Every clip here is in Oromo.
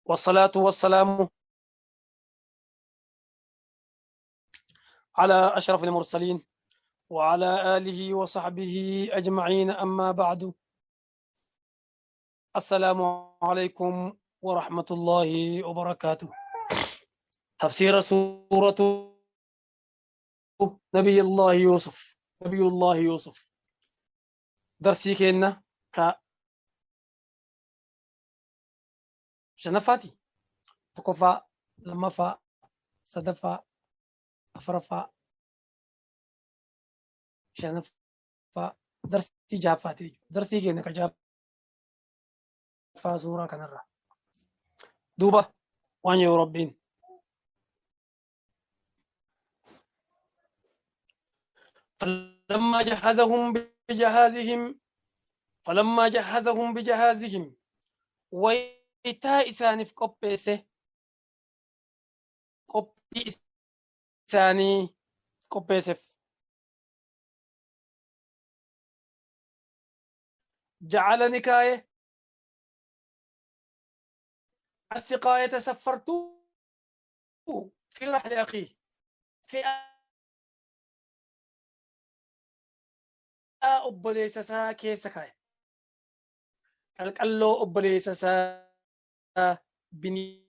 والصلاة والسلام على أشرف المرسلين وعلى آله وصحبه أجمعين أما بعد السلام عليكم ورحمة الله وبركاته. تفسير سورة نبي الله يوسف. نبي الله يوسف درسي كنا ك شنفاتي تقفى لمفا صدفة أفرفا شنفا درسي جافاتي درسي كنا كجافا سورة كنرة دوبة وان يا ربين فلما جهزهم بجهازهم فلما جهزهم بجهازهم ويتا إسانف قبسه قبي إساني قبسف جعل نكاية السقاية سفرت في رحل أخيه في obboleessa isaa keessa kaa'e. Qalqalloo obboleessa isaa Biniibbate.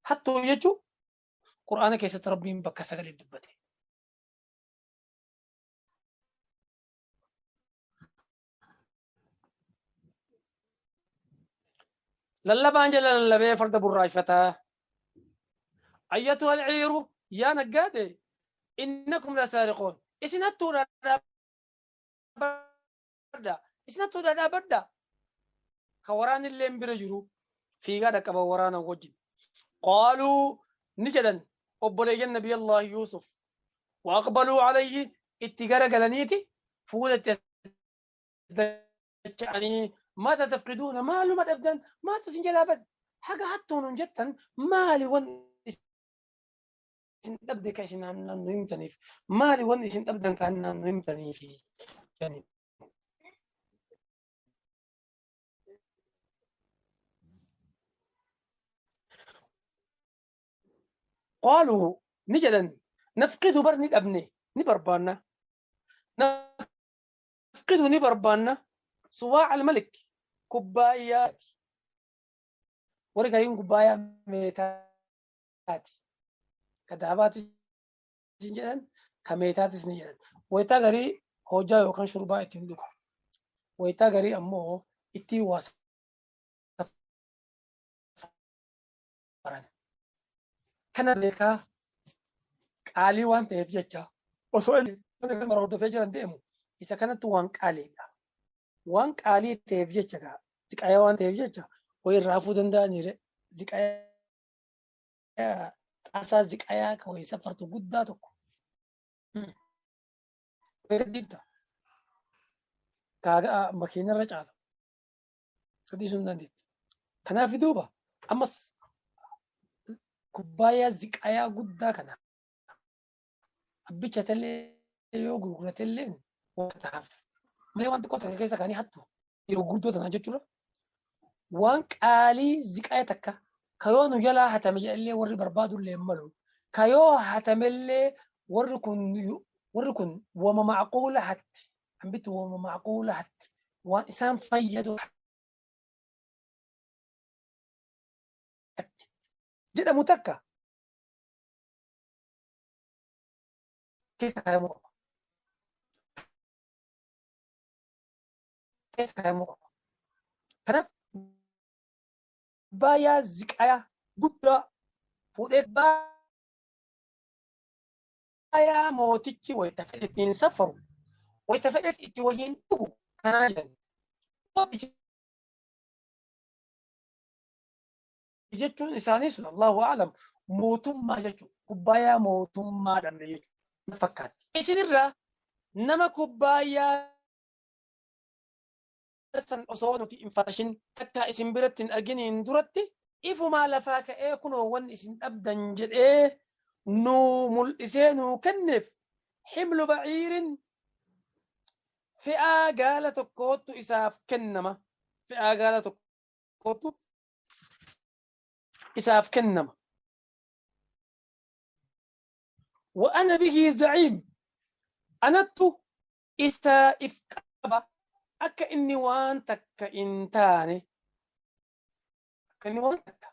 Hattuu jechuun Qur'aana keessatti Rabbiin bakka sagalee dubbate. Lallabaan jala lallabee farda burraayfataa. Ayyatuha alciiru yaa naggaade innakum lasaariqoon. Isin hattuudha dhaabbadha. Isin hattuudha dhaabbadha. Ka waraanni illee bira jiru fiigaa dhaqqaba waraana wajjin. Qaaluu ni jedhan obboleeyyan Nabi Allah Yuusuf. Waaqbaluu alayhi itti garagalaniiti fuula itti dacha'anii maata tafqiduuna maaluma dhabdan maaltu isin jalaa bade haga hattuun hin jettan maali wanni isin dhabde ka isin nu himtaniif maali wanni isin dhabdan ka nu himtaniif jedhanii. Qaaluu ni jedhan nafqidu bar ni dhabne ni barbaanna nafqidu ni barbaanna suwaa'a al-malik kubbaayyaati warri gariin kubbaayyaa meetaati ka daabaatis ni jedhan ka meetaatis ni jedhan wayitaa garii hojjaa yookaan shurbaa ittiin dhuga wayitaa garii ammoo ittiin waa safaran kana beekaa qaalii waan ta'eef jecha osoo inni mara hordofee jiran deemu isa kanatti waan qaaliidha. Waan qaalii ta'eef jecha gaa ziqayaa waan ta'eef jecha wayi irraa hafuu danda'aniire ziqayaa xaasaa ziqayaa kan wayi safartu guddaa tokko. Wayi gadhiifta. Kaagaa makiinarra caala. Gadhiisuu hin dandeettu. Kanaaf duuba ammas kubbaayyaa ziqayaa guddaa kana abbicha tallee yoo gurguratellee waan tahaaf. Malee waan xiqqoo takka keessa kaanii hattu yeroo gurguddoo tanaa jechuudha. Waan qaalii ziqaya takka kayoo nu jalaa hatame jedhallee warri barbaadullee hin malu. Kayoo hatamellee warri kun wama macquula hatte. Hambitti wama macquula hatte. Waan isaan fayyadu hatte jedhamu takka keessa kaayamuu qaba. Keessa kaayamuu qaba. Kanaaf baay'aa ziqayaa guddaa fuudhee baay'aa mootichi wayita fedhe ittiin safaru, wayita fedhes itti wayyiin dhugu kanaa jedhan. Jechuun isaanii sun, Allahu a'lam, mootummaa jechuudha. Kubbaayyaa mootummaa dhabne jechuudha. Fakkaatti. Isinirraa nama kubbaayyaa san osoo nuti hin fatashin takka isin biratti hin arginiin duratti ifumaa lafaa ka'ee kunoo wanni isin dhabdan jedhee nuu mul'isee nuu kenneef, حمل بعير, fe'aa gaala tokkootu isaaf kennama. Fe'aa gaala tokkootu isaaf kennama. وأنا به زعيم, anattu isaa if qaba akka inni waan takka hin taane, akka inni waan takka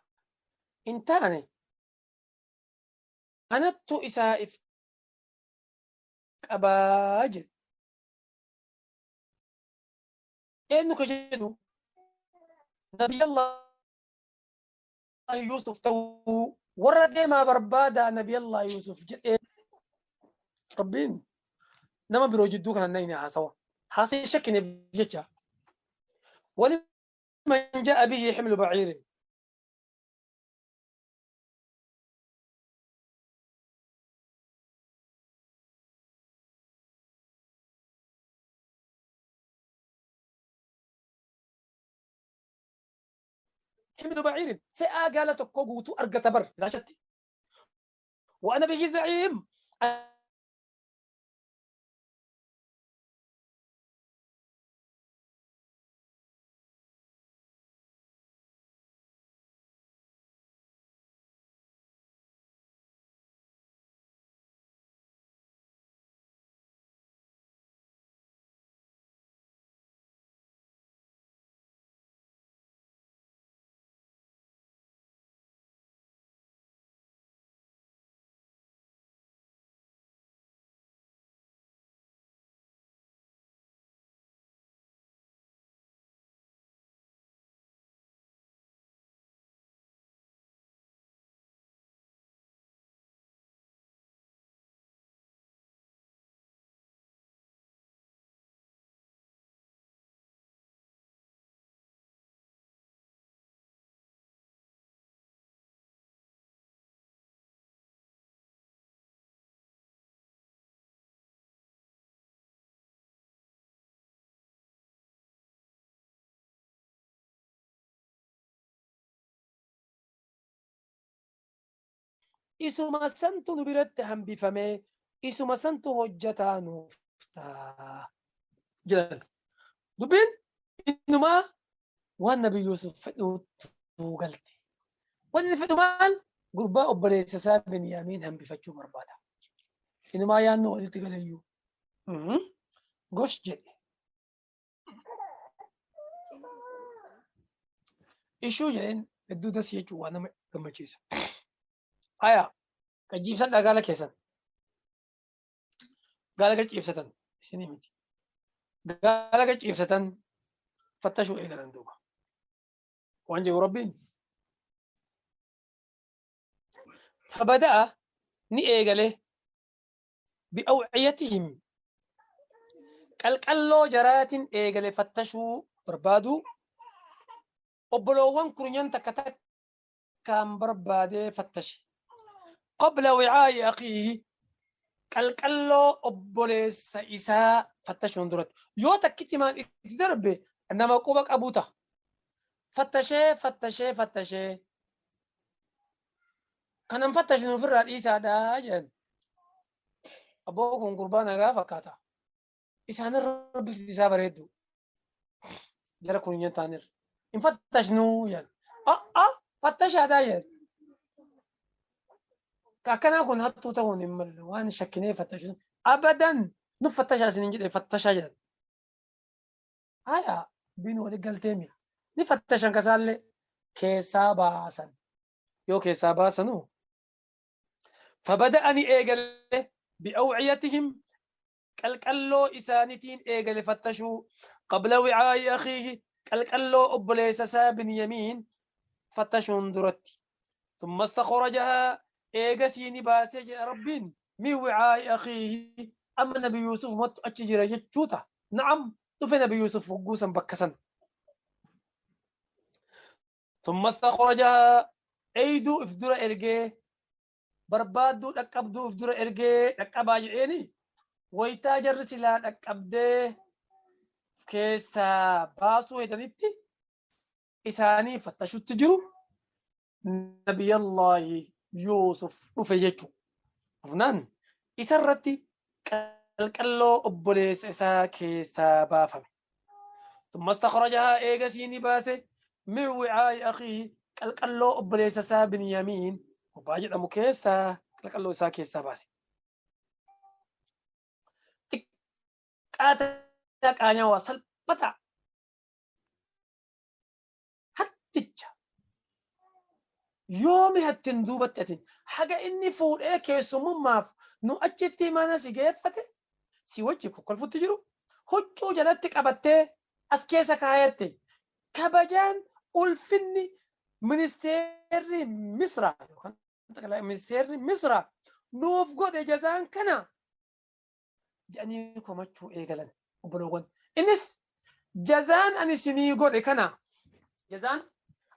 hin taane anattu isaa if qabaa jedhe. Eenyu ka jedhu? Nabiyallah Yusuf ta'uu warra deemaa barbaadaa Nabiyallah Yusuf jedhee Rabbiin nama biroo jidduu kana nayne haasawa. Haasawaa shakkine jecha. ولمن جاء به حمل بعير. حمل بعير, fe'aa gaala tokko guutuu argata bar ilaashatti. وأنا به زعيم. Isuma santu nu biratti hambifamee isuma santu hojjataa nuuf ta'a jedhan. Dubbiin innumaa waan Nabi Yusuf fedhuutu galte. Wanni inni fedhu maal? Gurbaa obboleessa isaa Biniyaamiin hambifachuu barbaada. Inumaa yaadnu walitti galayyuu. Gosh jedhe. Ishuu jedheen hedduu dasii jechuun waan nama gammachiisu. Aya, qajiibsadhaa gaala keessan. Gaala qaciibsatan isinii miti. Gaala qaciibsatan fattashuu eegalan duuba. Waan jedhu Rabbiin. فبدأ, ni eegale, بأوعيتهم, qalqalloo jaraatiin eegale fattashuu barbaadu. Obboloowwan kurnyan takka takkaan barbaadee fattashe. قبل وعاء أخيه, qalqalloo obboleessa isaa Fattashuun duratti. Yoo takkitti maan itti darbe nama quba qabu ta'a. Fattashee fattashee fattashee. Kanan fattashu ofirraa dhiisaadhaa jedhan. Abboo kun gurbaa nagaa fakkaata. Isaanirra bifti isaa bareeddu. Jara kun hin taanirra. Hin fattashnuu jedhan. A'a fattashaadhaa jedhan. Akkanaa kun hattuu ta'uun hin malle waan shakkinee fattashuu. Abadan nu fattashaa isiniin jedhe fattashaa jedhan. Haya dubbiin wali galtee mi. Ni fattashan kasaallee keessaa baasan. Yoo keessaa baasanuu fabada'ani eegale bi'awciyatihim qalqalloo isaanitiin eegale fattashuu qabla wicaa'i akhiihi qalqalloo obboleessa isaa Binyamiin fattashuun duratti. Thumma istakhrajahaa eegasii ni baasee jedha Rabbiin min wicaa'i akhiihi amma Nabi Yuusuf mattu achi jira jechuu ta'a. Na'am dhufe Nabi Yuusuf hogguu san bakka san. Thumma istakhrajahaa eeyduu if dura ergee barbaadduu dhaqqabduu if dura ergee dhaqqabaa jedheeni waytaa jarri silaa dhaqqabdee keessaa baasuu hedanitti isaanii fattashutti jiru nabiyallaahi Yuusuf dhufe jechu. Dhufnaan isarratti qalqalloo obboleessa isaa keessaa baafame. Thumma istakhrajahaa eegasii ni baase min wicaa'i akhiihi qalqalloo obboleessa isaa Binyamiin gurbaa jedhamu keessaa qalqalloo isaa keessaa baase. Xiqqaata qaanyawaa salphataa hatticha yoomi hattin duubatti atin haga inni fuudhee keessummummaaf nu achitti mana si geeffate si wajji kokkolfutti jiru huccuu jalatti qabattee as keessa kaayatte kabajaan ulfinni ministeerri Misraa yookaan xaqalaa ministeerri Misraa nuuf godhe jazaan kana jedhanii komachuu eegalan obboloowwan. Innis jazaan ani isinii godhe kana jazaan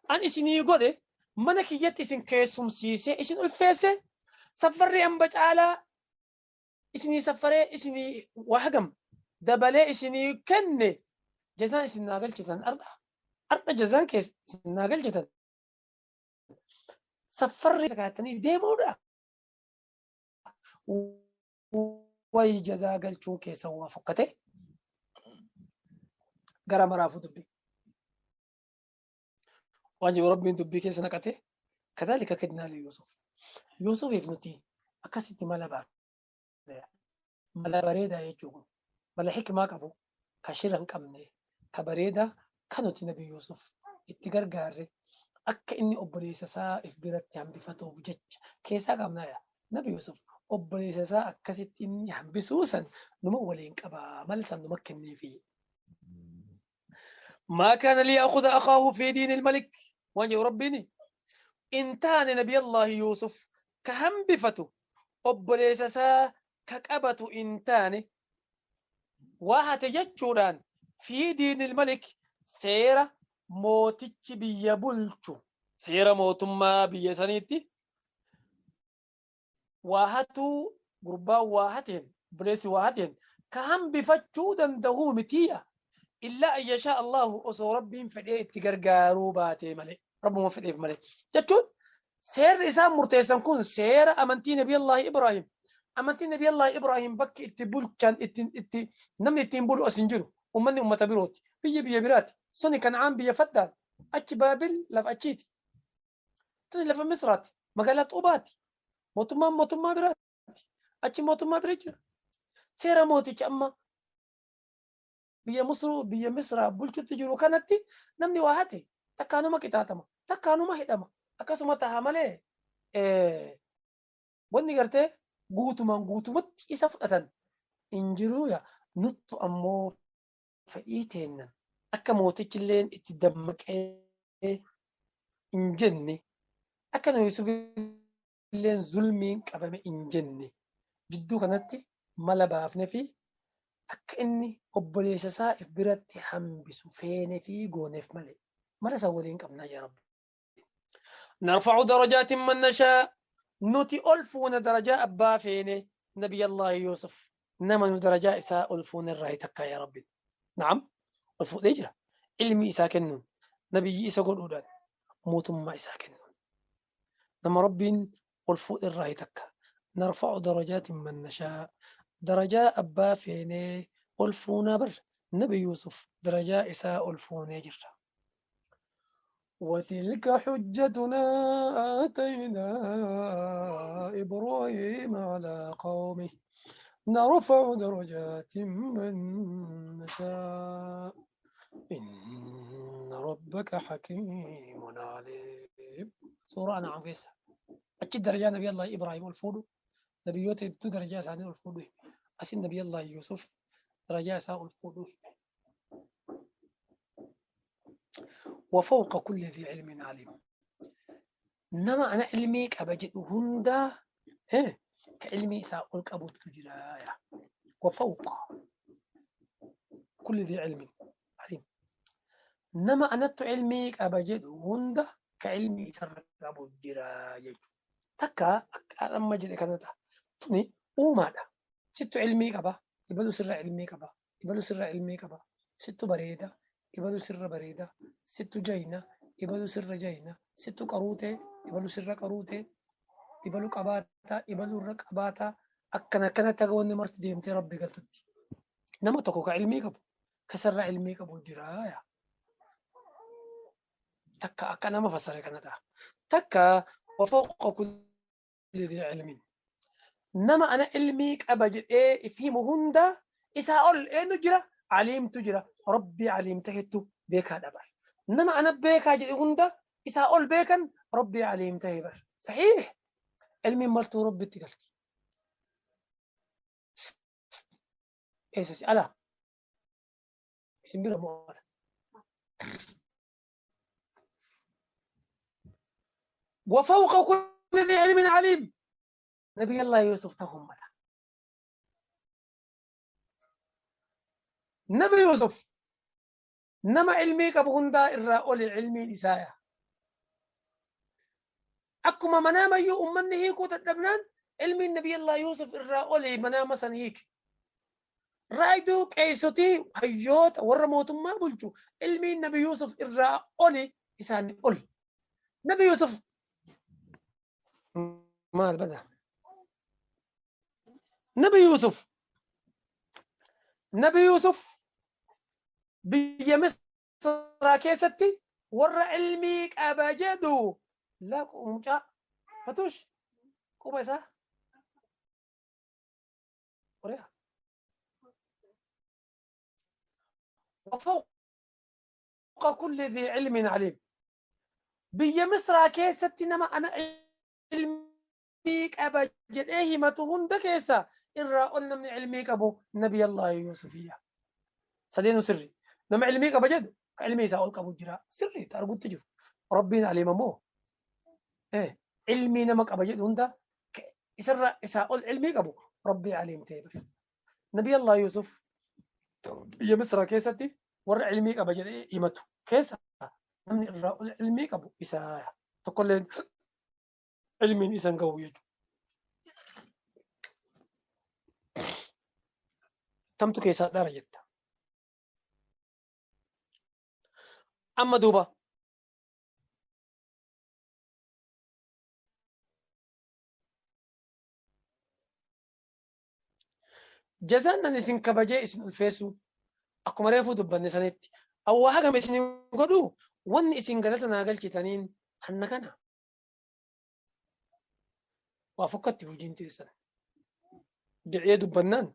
an isinii godhe mana kiyyatti isin keessumsiisee isin ulfeesse saffarri hamba caalaa isinii saffaree isinii waa hagam dabalee isinii kenne jazaan isin naa galchitan ardha ardha jazaan keessa isin naa galchitan saffarri kaatanii deemuudha wayi jazaa galchuun keessan waa fokkate gara maraafuu dubbii waan jiru rabbiin dubbii keessa naqate kadhalika kennaa li Yuusuf Yuusufiif nuti akkasitti mala baafne mala bareedaa jechuu kun mala hikmaa qabu ka shira hin qabne ka bareedaa ka nuti nabi Yuusuf itti gargaarre akka inni obboleessa isaa if biratti hambifatuuf jecha keessaa qabnaa yaa nabi Yuusuf obboleessa isaa akkasitti inni hambisuu san numa waliin qabaa mal san numa kenneefi. ما كان ليأخذ أخاه في دين الملك وان ربيني إن تان نبي الله يوسف كهنبفتو obboleessa isaa ka qabatu in taane waa hate jechuudhaan fi diinil malik seera mootichi biyya bulchu seera mootummaa biyya saniitti waa hatuu gurbaan waa hateen obboleessi waa hateen ka hambifachuu dandahuu mitiyya illaa an yashaa Allahu osoo rabbiin fedhee itti gargaaruu baatee malee rabbuma fedheef malee jechuun seerri isaan murteessan kun seera amantii nabiyallaahi Ibraahim amantii nabiyallaahi Ibraahim bakki itti bulchan itti namni ittiin bulu as hin jiru ummanni ummata birooti biyya biyya biraati suni kana'aan biyya faddaan achi baabil lafa achiiti tuni lafa misraati magaalaa xuubaati mootummaan mootummaa biraati achi mootummaa bira jira seera mooticha amma biyya Musruu biyya Misraa bulchutti jiru kanatti namni waa hate takkaanuma qixaaxama takkaanuma hidhama akkasuma taha malee wanni gartee guutumaan guutumatti isa fudhatan hin jiru yaa nuttu ammoo fedhii teennan akka mootichilleen itti dammaqee hin jenne akka nu Yuusufilleen zulmiin qabame hin jenne jidduu kanatti mala baafne fi akka inni obboleessa isaa if biratti hambisu feene fi gooneef malee mala san waliin qabnaa yaa Rabbi. Narfa'u darajaatin man nashaa nuti ol fuuna darajaa abbaa feene nabiyallaahi Yuusuf. Nama nu darajaa isaa ol fuunerraa takkaa yaa Rabbi. Na'am, ol fuudhee jira. Ilmi isaa kennuun, nabiyyi isa godhuudhaan, mootummaa isaa kennuun. Nama Rabbiin ol fuudherraa takka. Narfa'u darajaatin man nashaa. Darajaa abbaa feenee ol fuunaa bar. Nabi Yuusuf darajaa isaa ol fuunee jirra. وتلك حجتنا آتينا إبراهيم على قومه نرفع درجات من نشاء إن ربك حكيم عليم. سورة أنعام كيسة أكيد درجة نبي الله إبراهيم الفول نبيوت درجة ثانية الفول أسين نبي الله يوسف درجة ساء الفول. وفوق كل ذي علم عليم. نما أنا علمي كبجد هندا إيه كعلمي سأقول أبو تجرايا. وفوق كل ذي علم عليم. نما أنا علمي كبجد هندا كعلمي سر أبو تجرايا. تكا أما جد كنتا توني وماذا ست علمي كبا يبدو سر علمي كبا يبدو سر علمي كبا ست بريدة يبدو سر بريدة ست جينة يبدو سر جينة ست قروتة يبدو سر قروتة يبدو قباتا يبدو رقباتا أكنا كنا تقولني مرت ديمتي ربي قلتي نما تكو كعلمي كبو كسر علمي كبو جرايا تكا أكنا ما فسر كنتا تكا وفوق كل ذي علم. نما أنا علمي كأبجد إيه فهمهن ده إذا أقول إيه نجرة عليم تجرة ربي عليم تهتو بيك هذا بر. نما أنا بيك هاجد هندا إذا أقول بيكن ربي عليم تهبر صحيح علمي مالتو ربي تقلتي إيش ألا سنبير مؤلا. وفوق كل ذي علم عليم. نبي الله يوسف تهم له. نبي يوسف نما علمي كبهندا الرأول علمي إسايا أكما منام يو أمني هيكو تدبنان علمي النبي الله يوسف الرأول منام سنهيك رأيدو كيسوتي هيوت ورموت ما بلجو علمي النبي يوسف الرأول إسان أول نبي يوسف ما البدا نبي يوسف نبي يوسف بيا مصر كيستي ور علميك أبجدو لا مجا فتوش كوبا وريها. وفوق كل ذي علم عليم. بيا مصر كيستي نما أنا علميك أبجد إيه ما تهون كيسة إرى قلنا من علميك أبو نبي الله يوسفية سدين سري نما علميك أبجد علمي سأقولك أبو جراء سري تأرجو تجف ربنا عليم مو إيه علمي نمك أبجد هندا إسر إسأقول علميك أبو ربي عليم تيبر نبي الله يوسف يا مصر كيستي ور علميك أبجد إيه إيمته كيسة من إرى علميك أبو إسا تقول علمي إسان قوي تمتو كيسا درجة أما دوبا جزانا نسين كبجي اسم الفيسو أكو مريفو دوبا نسانيت أو حاجة مسين يقولوا ون اسم جلسنا قال كتانين حنا كنا وافقت وجين تيسان دعية دوبنان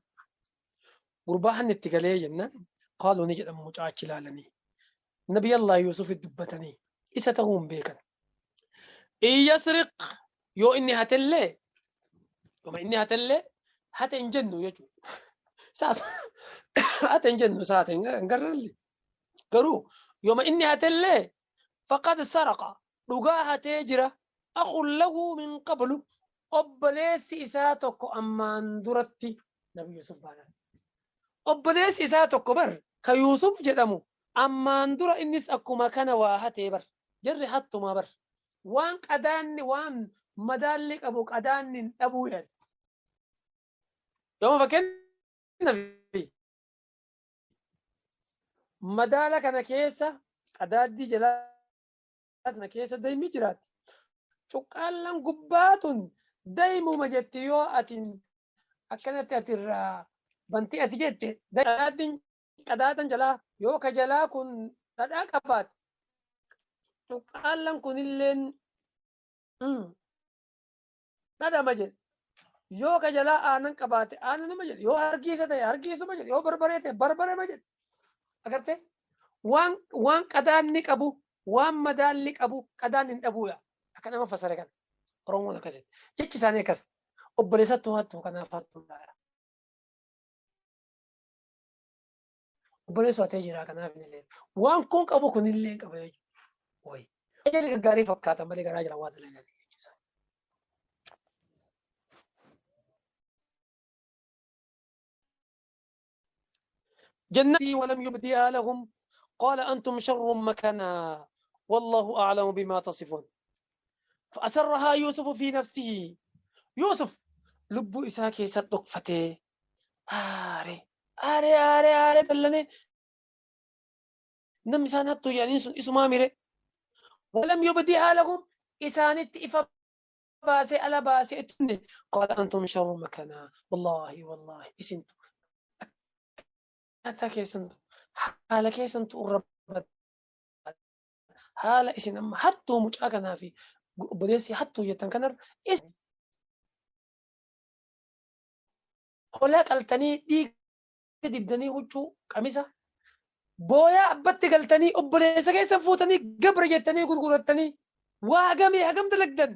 قرباها التقالية جنان قالوا نجد مجاعة لالني نبي الله يوسف الدبتني إسا تغوم بيكا إيه يسرق يو إني هتلي وما إني هتلي هتنجنو يجو ساعة هتنجنو ساعة نقرر لي قرو يوم إني هتلي فقد سرق لقاها تجرى أخ له من قبل أبليس إساتك أمان درتي نبي يوسف بانا أبليس إساتك بر كيوسف جدمو أمان در إنس أكما كان واهتي بر جري حتى ما بر وان قدان وان مدالك أبوك قدان أبو يد يوم فكن Fakkeenyaaf madaala kana keessa qadaaddii jalaa kana keessa daymi jiraatti. Cuqqaallan gubbaa tun daymuma jetti yoo atin akkanatti ati irraa bantii ati jette qadaaddiin qadaadan jalaa yoo ka jalaa kun dhadhaa qabaate cuqqaallan kunilleen dhadhama jedhe. Yoo ka jalaa aanan qabaate aananuma jedhe. Yoo hargiisa ta'e hargiisuma jedhe. Yoo barbaree ta'e barbarema jedhe. Agartee? Waan waan qadaanni qabu waan madaalli qabu qadaan hin dhabuudha. Akka nama fasare kana. Oromoon akkasitti. Jechi isaanii akkas. Obboleessattuu hattuu kanaaf hattuudha. Obboleessu hatee jira kanaaf illee. Waan kun qabu kunillee qaba jechuudha. Wayi. Jarri gaggaarii fakkaata malee garaa jala waa dalagan jechuudha. جنتي ولم يبديها لهم قال أنتم شر مكانا والله أعلم بما تصفون فأسرها يوسف في نفسه يوسف لب إساكي صدق فتي آري آري آري آري دلني نم إسان هتو يعني إسما ميري ولم يبديها لهم إسان إفا باسي ألا باسي اتني قال أنتم شر مكانا والله والله إسنتو akkaataa keessantu haala keessantu irra haala isin amma hattuu mucaa kanaa fi obboleessi hattuu jettan kanarra hoolaa qaltanii dhiiga dibdanii huccuu qamisa booyaa abbatti galtanii obboleessa keessan fuutanii gabra jettanii gurgurattanii waa hagamii hagam dalagdan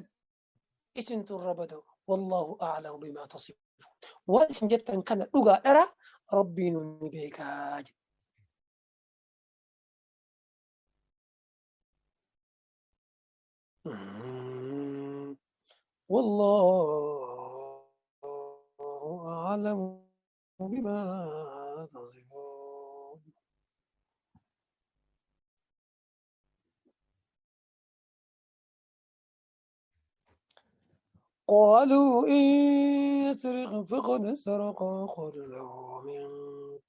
isintu irra bada wallaahu a'lamu bimaa tasifun waan isin jettan kana dhugaa dhara rabbiin ni beekaa jedhe. والله أعلم بما تصفون قالوا إن يسرق فقد سرق أخ له من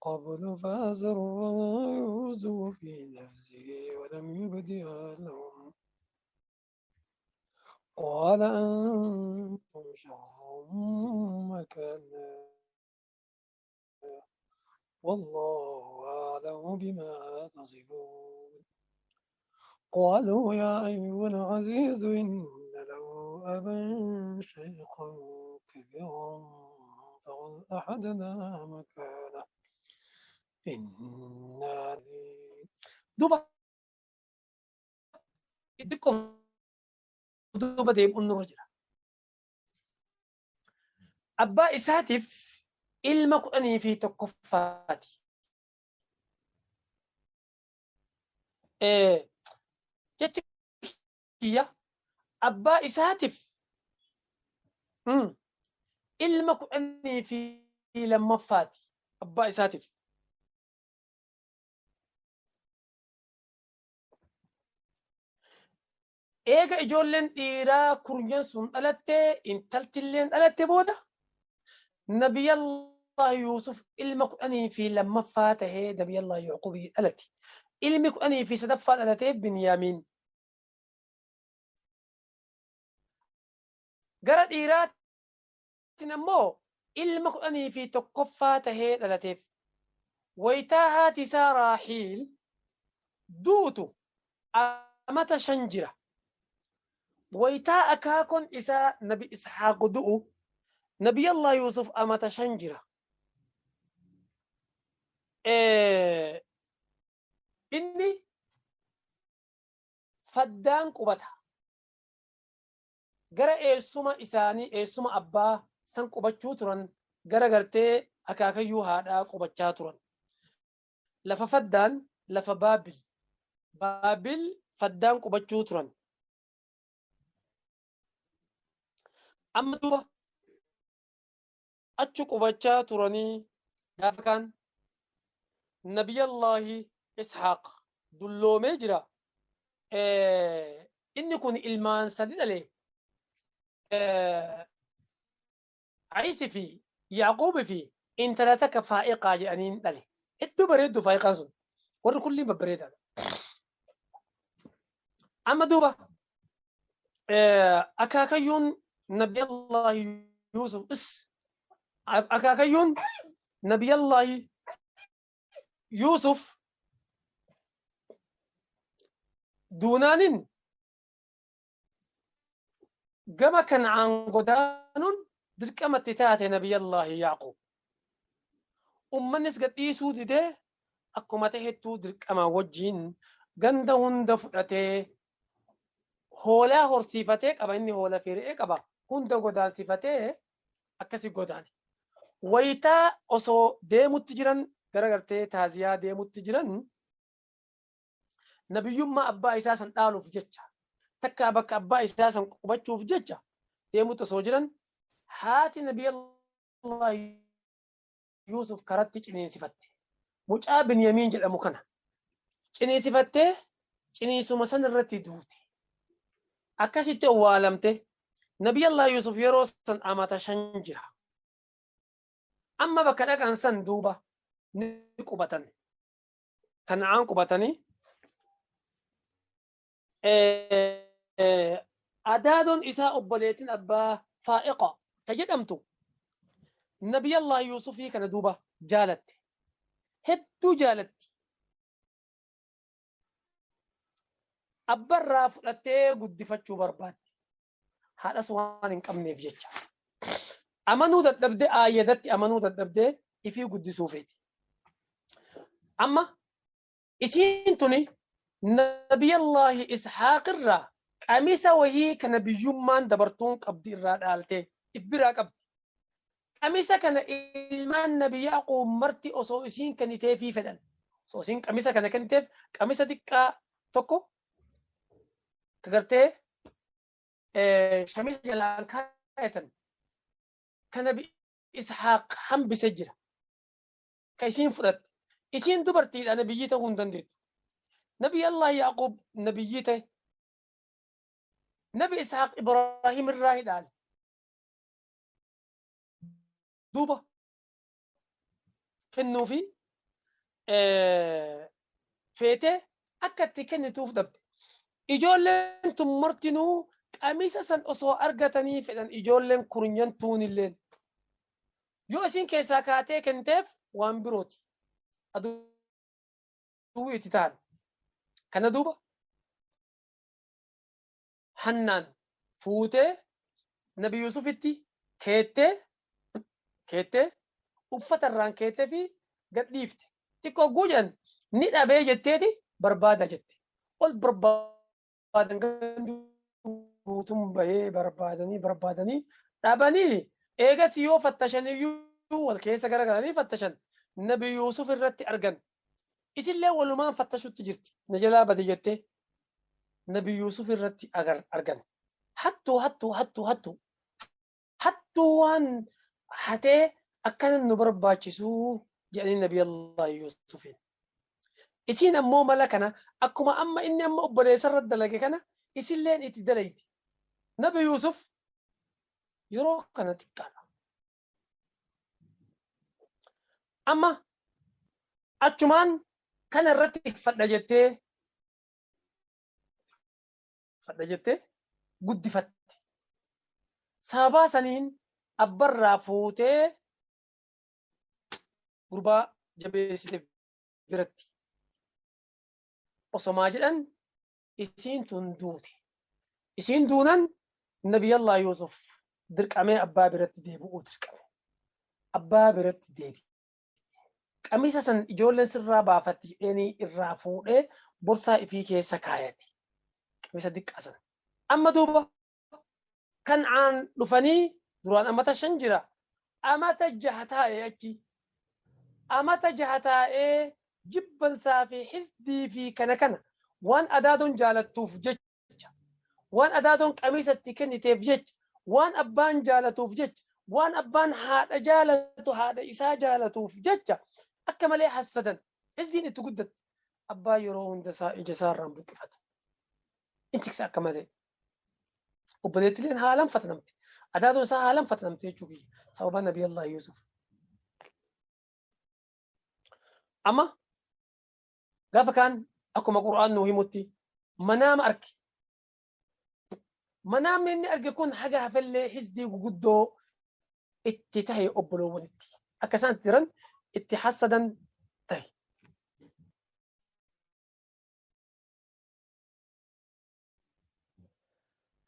قبل فأسرها يوسف في نفسه ولم يبدها لهم قال أنتم شر مكانا والله أعلم بما تصفون قالوا يا أيها العزيز إن له أبا شيخا كبيرا فخذ أحدنا مكانه إنا دوبا xiqqoo duuba deebi'uun nurra jira. Abbaa isaatiif ilma 11ffaati. Jechi kiyya abbaa isaatiif ilma 12ffaati abbaa isaatiif. Eega ijoolleen dhiiraa kurnyan sun dhalattee intaltilleen dhalatte booda Nabiyallah Yuusuf ilma 12ffaa tahee Nabiyallah Yaquubii dhalate. Ilmi 13ffaa dhalatee Binyaamiin. Gara dhiiraatiin ammoo ilma 11ffaa tahee dhalateef. Waytaa haati isaa Raahiil duutu amata 5 jira. Waytaa akaakon isaa Nabi Ishaaq du'u Nabiyallah Yuusuf amata 5 jira. Inni faddaan qubata. Gara eessuma isaanii eessuma abbaa san qubachuu turan gara gartee akaakayyuu haadhaa qubachaa turan. Lafa faddaan lafa Baabil. Baabil faddaan qubachuu turan. Amma duuba achi qubachaa turanii gaafa kaan Nabiyallaahi Ishaaq dulloomee jira. Inni kun ilmaan sadi dhale. Ayisi fi Yaaquubi fi Intala takka Faa'iqaa jedhaniin dhale. Hedduu bareeddu Faa'iqaan sun. Warri kulliin babbareedaadha. Amma duuba akaakayyuun Nabiyallaahi Yuusuf is akaakayyuun Nabiyallaahi Yuusuf duunaanin gama Kan'aan godaanuun dirqama itti taate Nabiyallaahi Yaaquub. Ummannis gad dhiisuu didee akkuma tahettuu dirqamaan wajjiin ganda hunda fudhatee hoolaa horsiifatee qaba, inni hoola fi re'ee qaba, hunda godaansifatee akkasi godaane. Wayitaa osoo deemutti jiran gara gartee taaziyaa deemutti jiran nabiyyummaa abbaa isaa san dhaaluuf jecha takkaa bakka abbaa isaa san qubachuuf jecha deemutti osoo jiran haati Nabiyallah Yuusuf karatti ciniinsifatte. Mucaa Binyamiin jedhamu kana ciniinsifattee ciniinsuma san irratti duute. Akkasitti owwaalamte. Nabiyallah Yuusuf yeroo san amata 5 jira. Amma bakka dhaqan san duuba ni qubatan. Kana'aan qubatanii adaadoon isaa obboleettiin abbaa Faa'iqa ta jedhamtu Nabiyallah Yuusufii kana duuba jaalatte. Hedduu jaalatti. Abbarraa fudhattee guddifachuu barbaadde. Haadhas waan hin qabneef jecha. Amanuu dadhabdee aayyadatti amanuu dadhabdee ifii guddisuu feeti. Amma isiin tuni Nabiyallaahi Ishaaq irraa qamisa wahii ka nabiyyummaan dabartuun qabdi irraa dhaaltee if biraa qabdi. Qamisa kana ilmaan Nabi Yaaquub marti osoo isiin kenniteefii fedhan. Osoo isiin qamisa kana kenniteef, qamisa xiqqaa tokko ka gartee shamisa jalaan kaayatan ka Nabi Ishaaq hambise jira. Ka isiin fudhatte. Isiin dubartiidha, nabiyyii ta'uu hin dandeettu. Nabi Allah Yaaquub nabiyyii ta'e. Nabi Ishaaq Ibraahim irraa hidhaale. Duuba kennuufi feetee akka itti kennituuf dhabde. Ijoolleen tun martinuu qamisa san osoo argatanii fedhan, ijoolleen kurnyan tuunilleen. Yoo isiin keessaa kaatee kenniteef waan birooti. Aduwwii itti ta'an. Kana duuba hannaan fuutee Nabi Yuusufitti keettee uffata irraan keettee fi gad dhiifte. Xiqqoo hogguu jedhan ni dhabee jetteeti barbaada jette. Ol barbaadan, gandi guutuun bahee barbaadanii barbaadanii dhabanii, eegas yoo fattashan iyyuu wal keessa garagalanii fattashan Nabi Yuusuf irratti argan. Isillee walumaan fattashutti jirti. Na jalaa bade jettee Nabi Yuusuf irratti argan. Hattuu, hattuu, hattuu, hattuu. Hattuu waan hatee akkana nu barbaachisuu jedhanii Nabi Allah Yuusufiin. Isiin ammoo mala kana akkuma amma inni amma obboleessa irra dalage kana isilleen itti dalaydi. Nabi Yuusuf yeroo kana xiqqaadha. Amma achumaan kana irratti fadha jettee guddifatte. Sababaa saniin abbarraa fuutee gurbaa jabeessite biratti. Osomaa jedhan isiin tun duute. Isiin duunan Nabiyallah Yuusuf dirqamee abbaa biratti deebi'uu dirqame. Abbaa biratti deebi'e. Qamisa san ijoolleen sirraa baafatti jedheenii irraa fuudhee borsaa ifii keessa kaayate. Qamisa diqqaa san. Amma duuba Kan'aan dhufanii duraan amata 5 jira. Amata 6 taa'e achi. Amata 6 taa'ee jibbansaa fi hisdii fi kana kana waan adaadoon jaalattuuf jecha, waan adaadoon qamisa itti kenniteef jecha, waan abbaan jaalatuuf jecha, waan abbaan haadha jaalatu haadha isaa jaalatuuf jecha akka malee hassadan. Hisdiin itti guddatte. Abbaan yeroo hunda isaa ija isaa irraan buqqifatu. In tiksa akka malee. Obboleettileen haalaan fatanamte. Adaadoon isaa haalaan fatanamte jechuu kiyya. Sababa Nabi Allah Yuusuf. Amma gaafa kaan akkuma Qur'aan nuu himutti manaama arke. Manaamni inni arge kun haga hafellee hisdii guguddoo itti tahe obboloowwanitti. Akka isaan itti jiran itti hassadan tahe.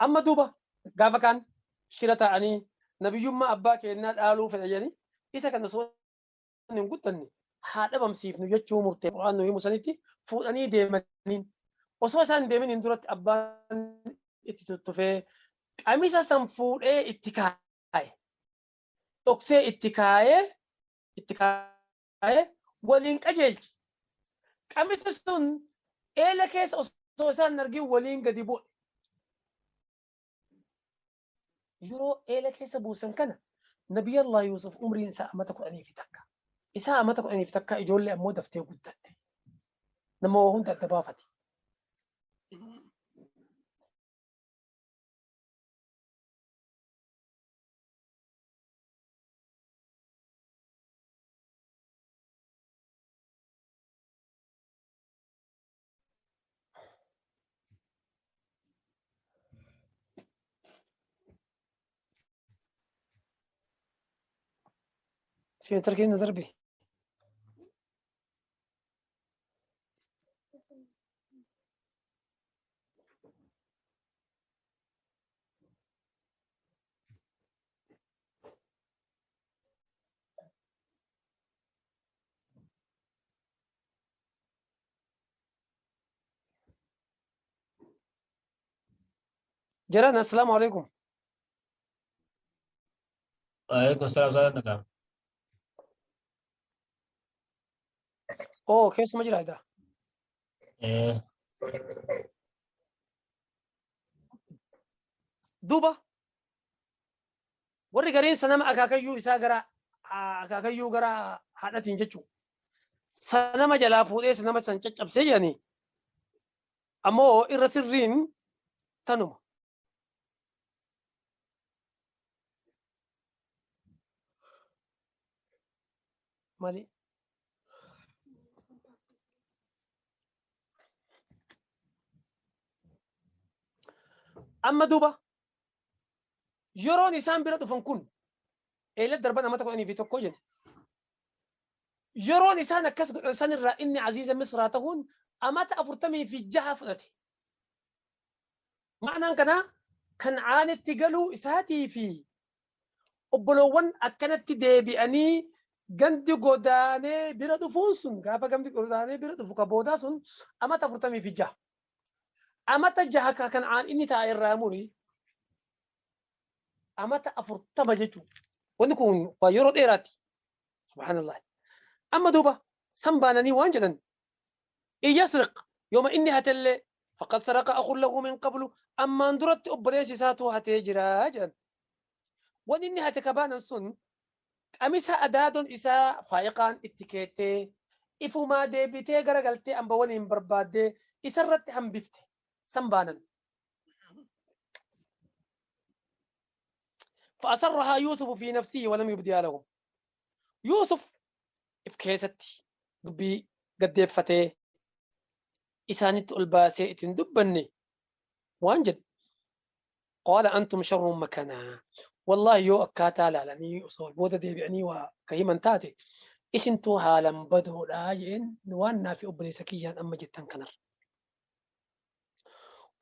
Amma duuba gaafa kaan shira taa'anii nabiyyummaa abbaa keennaa dhaaluu fedha jedhanii isa kana osoo hin guddanne haa dhabamsiifnu jechuu murtee Qur'aan nu himu sanitti fuudhanii deemaniin osoo isaan hin deeminiin duratti abbaan itti tuttufee qamisa san fuudhee itti kaaye dhoksee itti kaayee itti kaayee waliin qajeelche. Qamisi sun eela keessa osoo isaan hin argin waliin gadi bu'e. Yeroo eela keessa buusan kana Nabiyallah Yuusuf umriin isaa amata 11. Isaa amata 11 ijoollee ammoo daftee guddatte. Nama waa hunda adda baafate. Fiintar keenya darbe. Jaran assalaamu alaikum. Waalaikum salaam salaam nagaa. Oo keessuma jira edaa. Eh, Duuba Warri gariin sanama akaakayyuu isaa gara akaakayyuu gara haadhatiin jechuudha. Sanama jalaa fuudhee sanama san caccabsee jedhanii ammoo irra sirriin tanuma. Mali? Amma duuba Yeroon isaan bira dhufan kun eela darban amata 11 jedhe. Yeroon isaan akkas godhan sanirraa inni aziiza Misraa ta'uun amata 46 fudhate. Ma'anaan kanaa Kan'aanitti galuu isaatii fi obboloowwan akkanatti deebi'anii gandi godaanee bira dhufuun sun gaafa gandi godaanee bira dhufu ka boodaa sun amata 46. Amata jaha ka Kan'aan inni taa'e irraa muri amata 40 jechuudha. Wanni kun waa yeroo dheeraati. Subhaanallah. Amma duuba san baananii waan jedhan in yasriq yooma inni hatellee faqad saraqa akhun lahu min qablu ammaan duratti obboleessi isaatu hatee jira jedhan. Wanni inni hate ka baanan sun qamisa adaadon isaa faayiqaan itti keettee ifumaa deebitee gara galtee amba waliin barbaaddee isarratti hambifte san baanan. فأسرها يوسف في نفسه ولم يبديها لهم يوسف if keessatti dubbii gaddeeffatee isaanitti ol baasee ittiin dubbanne waan jedhe qaala antum sharrun makanaa wallaahi yoo akkaataa laalanii osoo booda deebi'anii waa ka himan taate isintuu haalan badoodhaa jeen waan naa fi obboleessa kiyyaan amma jettan kanarra.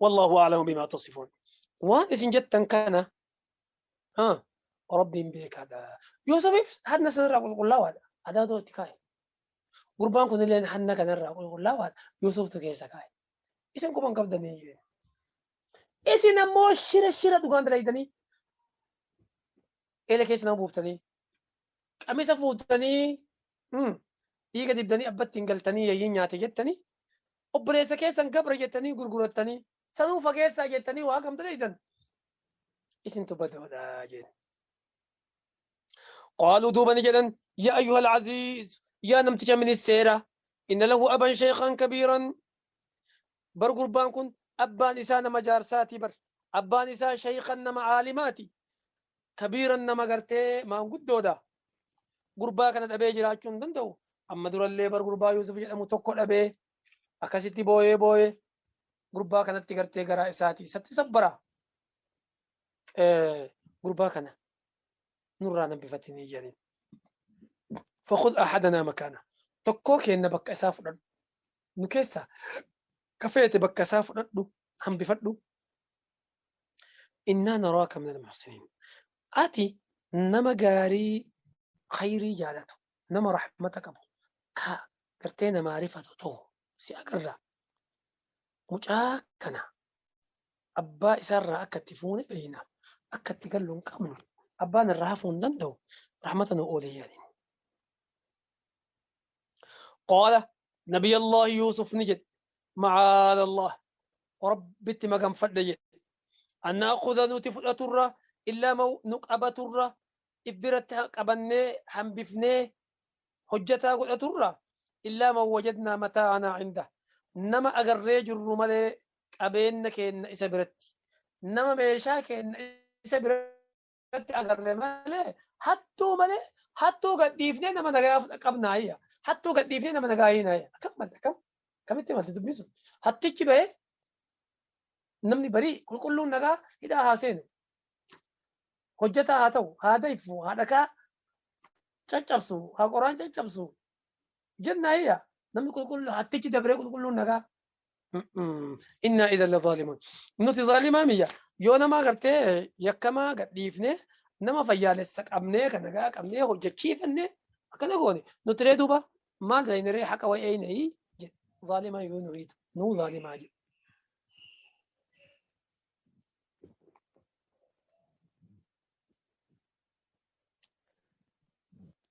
Wallaahu a'lamu bimaa tasifuun. Waan isin jettan kana Rabbiin beekaadha. Yuusufiif hanna sanarraa qulqullaawaadha. Adaadoo itti kaa'e. Gurbaan kunilleen hanna kanarraa qulqullaawaadha. Yuusuftu keessa kaa'e. Isin quban qabdanii jeen. Isin ammoo shira shira dhugaan dalaydanii eela keessa nama buuftanii qamisa fuutanii dhiiga dibdanii abbatti hin galtanii yayyiin nyaate jettanii obboleessa keessan gabra jettanii gurgurattanii sanuu fageessaa jettanii waa kam dalaydan isintu badoodha jeen. Qaaluu duuba ni jedhan yaa ayyuhal aziiz yaa namticha ministeera inna lahu aban sheekhan kabiiran Bar gurbaan kun abbaan isaa nama jaarsaati bar. Abbaan isaa sheeykan nama aalimaati. Kabiiran nama gartee maanguddoodha. Gurbaa kana dhabee jiraachuu hin danda'u. Amma durallee bar gurbaa Yuusuf jedhamu tokko dhabee akkasitti booyee booyee gurbaa kanatti gartee garaa isaati isatti sabbara. Gurbaa kana nurraa nambifatanii jedhaniin. فخذ أحدنا مكانه. Tokkoo keenna bakka isaa fudhadhu. Nu keessaa ka feete bakka isaa fudhadhu hambifadhu. إنا نراك من المحسنين. Ati nama gaarii khayrii jaalatu nama rahmata qabu ka gartee namaa rifatu ta'u si agarra. Mucaa kana abbaa isaarraa akka itti fuune beeyna. Akka itti gallu hin qabnu. Abbaan irraa hafuu hin danda'u. Rahmata nu oolee yaaniin. قال نبي الله يوسف نجد معاذ الله وربت مقام فدج أن نأخذ نتفل ترى إلا مو نقبة ترى إبرت قبني حنبفني حجتا قل ترى إلا ما وجدنا متاعنا عنده نما أجري جر ملي قبين كإن إسبرت نما ميشا كإن إسبرت أجري ملي حتى ملي حتى قد يفني نما نجاف قبنا هي حتى قد يفني نما نجاهينا هي كم كم كم أنت ما تدبسون حتى تجيبه namni barii qulqulluun nagaa hidhaa haa seenu. Hojjetaa haa ta'u, haa dayfu, haa dhakaa caccabsu, haa qoraan caccabsu. Jennaa hiyya namni qulqulluu hattichi dabree qulqulluun nagaa. Innaa idan la zaalimuun. Nuti zaalimaa miyya. Yoo nama agartee yakkamaa gadhiifnee nama fayyaalessa qabnee kan nagaa qabnee hojjechiifannee akkana goone nuti ree duuba maal ta'in ree haqa wayii eenyii jedhe. Zaalimaa yoo nuriitu nuu zaalimaa jedhe.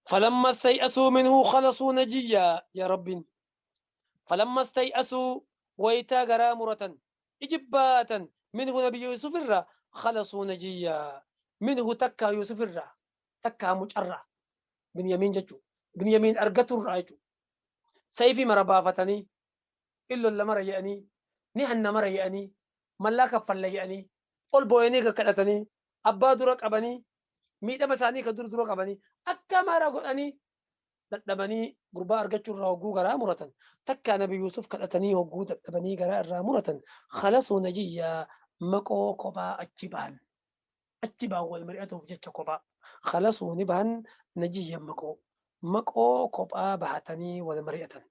فلما استيأسوا منه خلصوا نجيا يا رب. فلما استيأسوا ويتا غرامرة إجباتا منه نبي يوسف الرا خلصوا نجيا منه تكا يوسف الرا تكا مجرى بن يمين جتو بن يمين أرقت الرأيتو سيفي مربافتني إلا اللي مرة يعني نهن مرة يعني ملاك فلا يعني قل بوينيك كدتني أبا درك أبني miidhama isaanii ka dur dura qabanii akka mara godhanii dadhabanii gurbaa argachuu irraa hogguu garaa muratan takkaa nabi Yuusuf kadhatanii hogguu dadhabanii garaa irraa muratan khalasuu najiyyaa maqoo kophaa achi bahan wal mari'atuuf jecha kophaa khalasuu ni bahan najiyyan maqoo kophaa bahatanii wal mari'atan.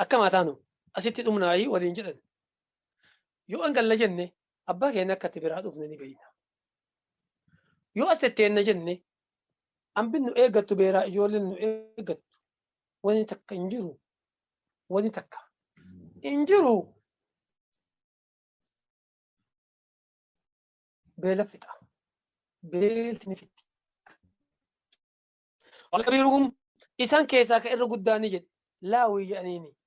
Akkamaa taanu asitti dhumnaayii waliin jedhan yoo angalla jenne abbaa keenya akka itti biraa dhufne ni beeyna. Yoo as tetteenna jenne hambin nu eeggattu beeraa ijoolleen nu eeggattu wani takka hin jiru wani takka hin jiru beela fixa beelti ni fixti. Walkabiiruhum isaan keessaa ka irra guddaa ni jedhe laawii jedhaniini.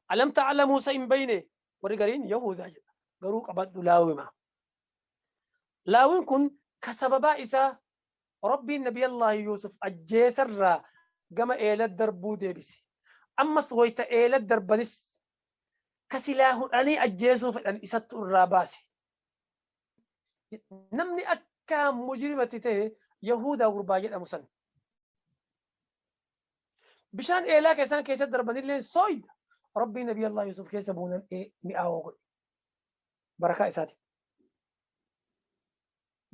Alam ta'lamuu sa hin bayne warri gariin yahudaa jedha garuu qabadhu laawima. Laawin kun ka sababaa isaa rabbiin nabiyallaahi Yuusuf ajjeesarraa gama eelat darbuu deebise. Ammas wayta eelat darbanis ka silaa hudhanii ajjeesuu fedhan isattu irraa baase. Namni akka mujrimatti ta'e Yahudaa gurbaa jedhamu san. Bishaan eelaa keessaan keessa darbanillee sooyida. Rabbiin nabiyallaahi Yuusuf keessa buunan mi'aawoo godhe. Barakaa isaati.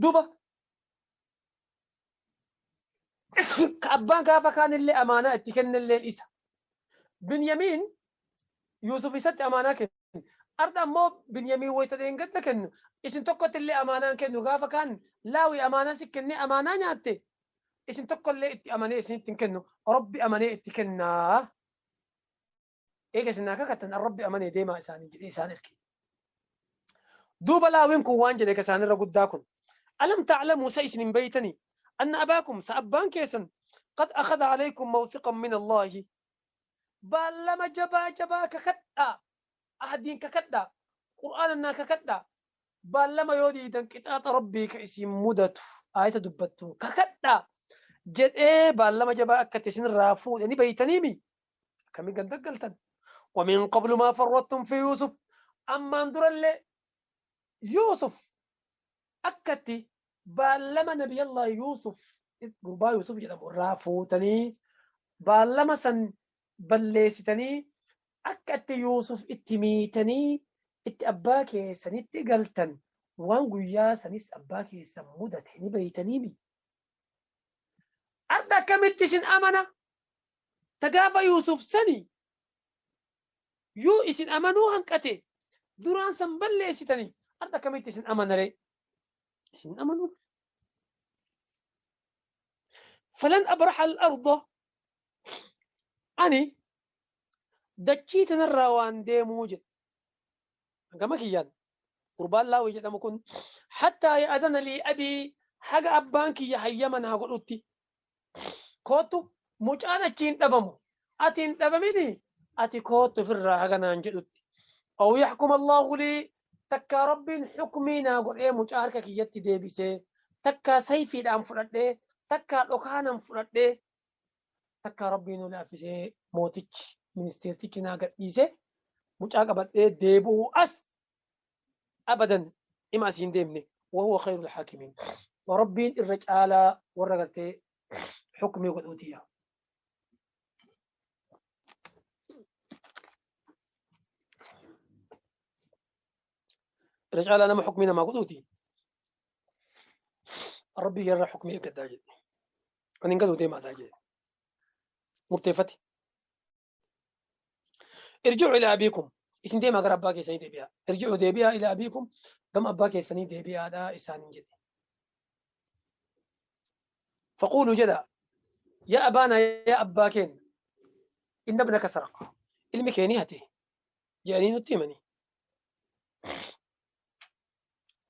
Duuba ka abbaan gaafa kaanillee amaanaa itti kennelleen isa. Binyamiin Yuusuf isatti amaanaa kennu. Arda ammoo Binyamiin wayita dheengadda kennu. Isin tokkotti illee amaanaa kennu gaafa kaan laawii amaanaa si kennee amaanaa nyaatte. Isin tokkollee itti amanee isinitti hin kennu. Rabbi amanee itti kennaa. Eega isin naa kakattan rabbi amanee deemaa isaanii jedhee isaan erge. Duuba laawiin kun waan jedhe ka isaanirra guddaa kun. ألم تعلموا سيسن بيتني أن أباكم سأبان كيسا قد أخذ عليكم موثقا من الله بالما جبا جبا ككدا أحدين ككدا قرآننا ككدا بالما يودي دنكتات ربي كاسم مدت آية دبتو ككدا جد إيه بالما جبا أكتسن رافون يعني بيتني مي كم قد ومن قبل ما فرطتم في يوسف أما انظر اللي يوسف أكتي بالما نبي الله يوسف Gurbaa Yuusuf jedhamu irraa fuutanii baallama san balleessitanii akka itti Yuusuf itti miitanii itti abbaa keessanitti galtan waan guyyaa sanis abbaa keessan mudate ni beeytanii mi? Arda akkamitti isin amana? Ta gaafa Yuusuf sani yoo isin amanuu hanqate duraan san balleessitanii arda akkamitti isin amana ree? Isin amanuu. Falan abraha al-arda ani dachii tanarraa waan deemuu jedhe. Gama kiyyaan gurbaan Laawii jedhamu kun hattaa ya'adana lii abii haga abbaan kiyya hayyama naa godhutti. Koottu mucaan achi hin dhabamu. Ati hin dhabamini ati koottu ofirraa haga naan jedhutti. Aw yaxkuma Allahu lii takkaa Rabbiin xukmii naa godhee mucaa harka kiyyatti deebisee takkaa sayfiidhaan fudhadhee takkaa dhokaanan fudhadhee takkaa Rabbiin nu laaffisee mootichi ministeertichi naa gadhiisee mucaa qabadhee deebi'uu as abadan ima asiin deemne wahuwa khayrul haakimiin. Rabbiin irra caalaa warra gartee xukmii godhuutiyya. Irra caalaa nama xukmii namaa godhuuti. Rabbii irra xukmii eeggadhaa jedhe. Ani hin galuu deemaadhaa jedhe. Murteeffate. Irji'u ilaa abiikum. Isin deemaa gara abbaa keessanii deebi'aa. Irji'u deebi'aa ilaa abiikum. Gama abbaa keessanii deebi'aadhaa isaaniin jedhe. Faquuluu jedha. Yaa abaanaa yaa abbaa keenya. Inna ibnaka saraqa. Ilmi kee ni hate. Jedhanii nutti himanii.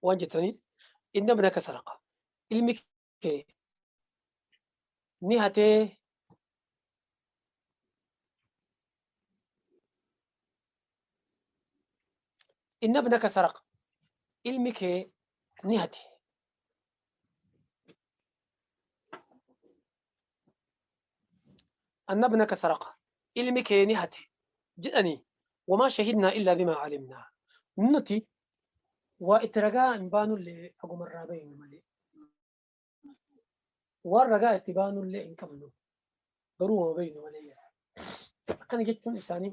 Waan jettanii inna ibnaka saraqa. Ilmi kee ni hatee inna ibnaka saraqa. Ilmi kee ni hate. Anna ibnaka saraqa. Ilmi kee ni hate jedhanii wamaa shahidnaa illaa bimaa alimnaa. Nuti waa itti ragaa hin baanullee hagumarraa beeynu malee. Waan ragaa itti baanullee hin qabnu. Garuu wama beeynu malee jedha. Akkana jechuun isaanii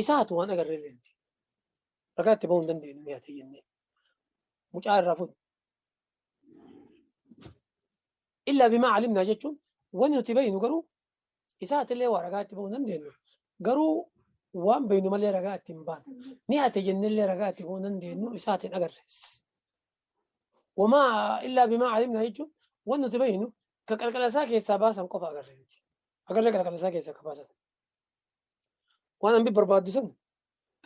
isaatu waan agarree leenti. Ragaa itti bahuu hin dandeenyu ni hate jennee. Mucaa irraa fuudhu. Illaa bimaa alimnaa jechuun wanni nuti beeynu garuu isaatillee waa ragaa itti bahuu hin dandeenyu. Garuu waan beeynu malee ragaa itti hin baanu. Ni hate jennellee ragaa itti bahuu hin dandeenyu isaatiin agarre. Wamaa illaa bimaa alimnaa jechuun wanni nuti beeynu ka qalqala isaa keessaa baasan qofa agarre miti. Agarree qalqala isaa keessaa ka baasan. Waan hambi barbaaddu san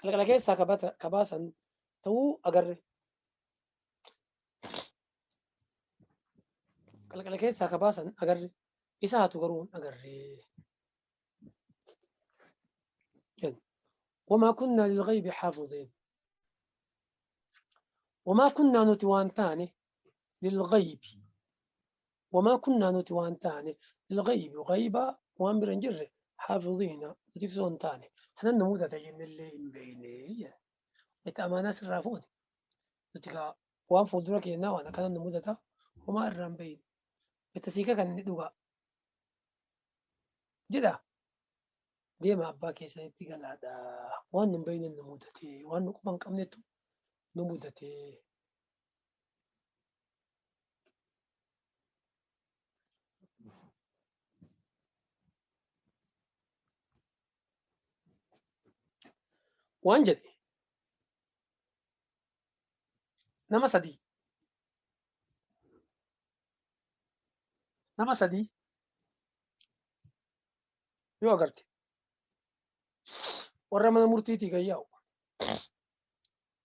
qalqala keessaa ka baasan ta'uu agarre. Qalqala keessaa ka baasan agarre. Isa hatu garuu hin agarre. Wamaa kunnaa lilghaybi xaafiziin. Wamaa kunnaa nuti waan taane lilghaybi. Wamaa kunnaa nuti waan taane lilghaybi ghayba waan bira hin jirre xaafiziina nu tiksoo hin taane. Tanan nu mudata jennellee hin beekne. Itti amaanaa sirraa fuune. Nuti gaa waan fuuldura keenyaa waan akkana nu mudata homaa irraa hin beekne. Itti siika kan inni dhugaa. Jedha deema abbaa keessanitti galaadha. Waan nu hin beekne nu mudate. Waan nu quba hin qabnetu nu mudate. Waan jedhe nama sadii nama sadii yoo agarte warra mana murtiitii kan yaa'u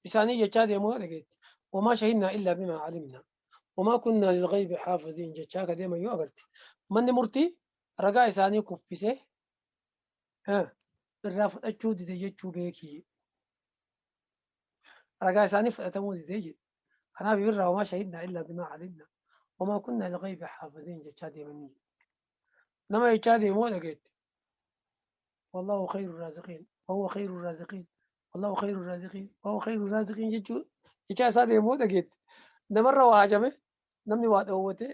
isaanii jechaa deemuu dhageetti wamaa shahidnaa illaa bimaa alimnaa wamaa kunnaa lilghaybi xaafiziin jechaa ka deeman yoo agarte manni murtii ragaa isaanii kuffisee irraa fudhachuu dide jechuu beekii. Ragaa isaanii fudhatamuu dide jedhe. Kanaaf irraa wamaa shahidnaa illaa bimaa alimnaa wamaa kunnaa lilghaybi xaafiziin jechaa deemanii. Nama jechaa deemuu dhageetti. Wallahu khayru raaziqiin wahuwa khayru raaziqiin wallahu khayru raaziqiin wahuwa khayru raaziqiin jechuu jechaa isaa deemuu dhageetti. Namarra waa hajame, namni waa dhoowwate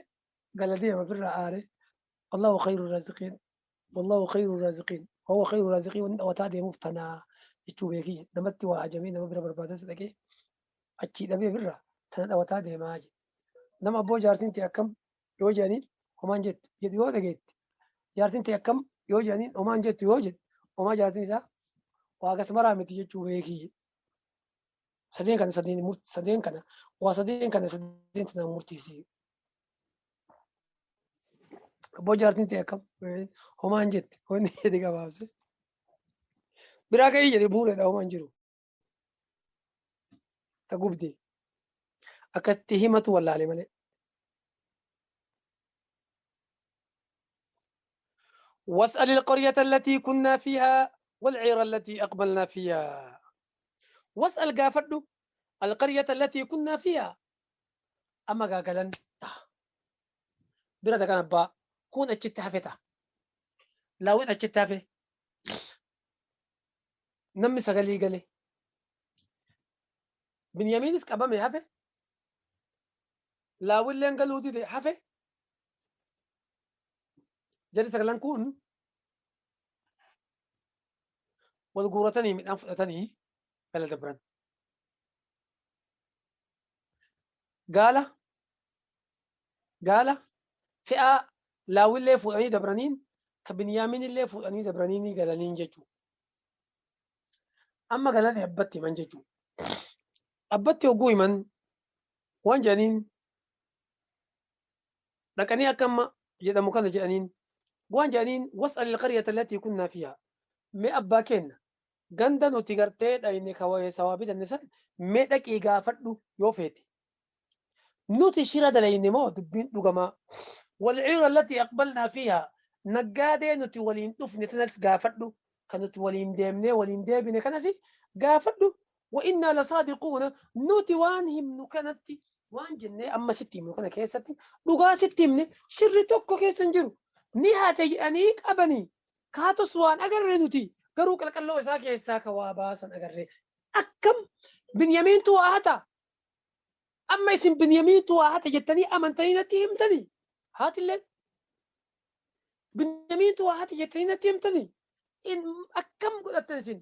gala deema firraa aare. Allahu khayru raaziqiin, wallahu khayru raaziqiin, wahuwa khayru raaziqiin. Wanni dhawataa deemuuf tanaa jechuu beekii. Namatti waa hajamee nama bira barbaadas dhaqee achii dhabee firraa tana dhawataa deemaa jedhe. Nama abboo jaartiin ta'e akkam yoo jedhaniin homaan jettu jedhu yoo dhageette, jaartiin ta'e akkam yoo jedhaniin homaan jettu yoo jedhe, homaa jaartiin isaa waa gas maraa miti jechuu beekii jedhe. Sadeen kana sadeen sadeen kana waa sadeen kana sadeen tana murteessi. Abboo jaartiin ta'e akkam homaan jetti wanni jedhe gabaabse. Biraa ka'ii jedhe buureedha homaan jiru. Ta gubde. Akkatti himatu wallaale malee. واسأل القرية التي كنا فيها والعير التي أقبلنا فيها. واسأل قافدو القرية التي كنا فيها. أما قاقلن تا برا كان با كون أجت حفتا لا وين أجت حفه نمي سغلي قلي بنيامين اسك أبا حفه لا وين قالوا دي حفه جري سغلان كون والقورتني من أنفتني بلا دبران قال قال فئة لاوي اللي فوقاني دبرانين كبنيامين اللي فوقاني دبرانين قالانين جتو. أما قالاني أبتي من جتو أبتي وقوي من وان جانين لكني أكما جدا مكان جانين وان جانين. واسأل القرية التي كنا فيها مي أباكين ganda nuti gartee dhayne sawaabii danne san mee dhaqii gaafadhu yoo feete. Nuti shira dalayne moo dubbiin dhugamaa? والعير التي أقبلنا فيها naggaadee nuti waliin dhufne tanas gaafadhu, kan nuti waliin deemnee waliin deebine kanas gaafadhu. وإنا لصادقون nuti waan himnu kanatti waan jennee amma sitti himnu kana keessatti dhugaa sitti himne, shirri tokko keessa hin jiru. Ni haate jedhanii qabanii kaatus waan agarre nuti garuu qalqalloo isaa keessaa ka waa baasan agarre. Akkam Binyamiintu waa hata, amma isin Binyamiintu waa hata jettanii amantanii natti himtanii, haatillee Binyamiintu waa hata jettanii natti himtanii, akkam godhattan isin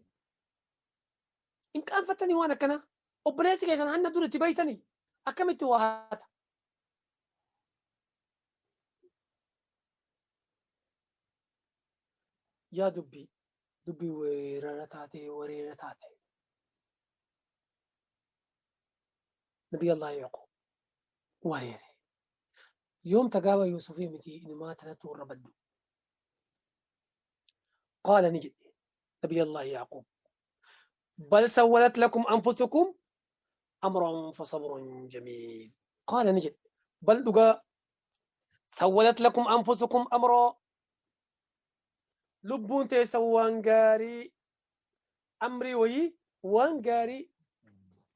hin qaanfattanii waan akkanaa? Obboleessi keessan hanna dur itti baytanii akkamitti waa hata? Yaa dubbii dubbii weerara taate, wareera taate. Nabiy Allah Yaqub wareere. Yoom tagaaba Yuusufii miti inumaa tanatti warra baddu. قال نجد نبي الله يعقوب بل سولت لكم أنفسكم أمرا فصبر جميل. قال نجد بل دقا سولت لكم أنفسكم أمرا lubbuun teessan waan gaarii amrii wayii waan gaarii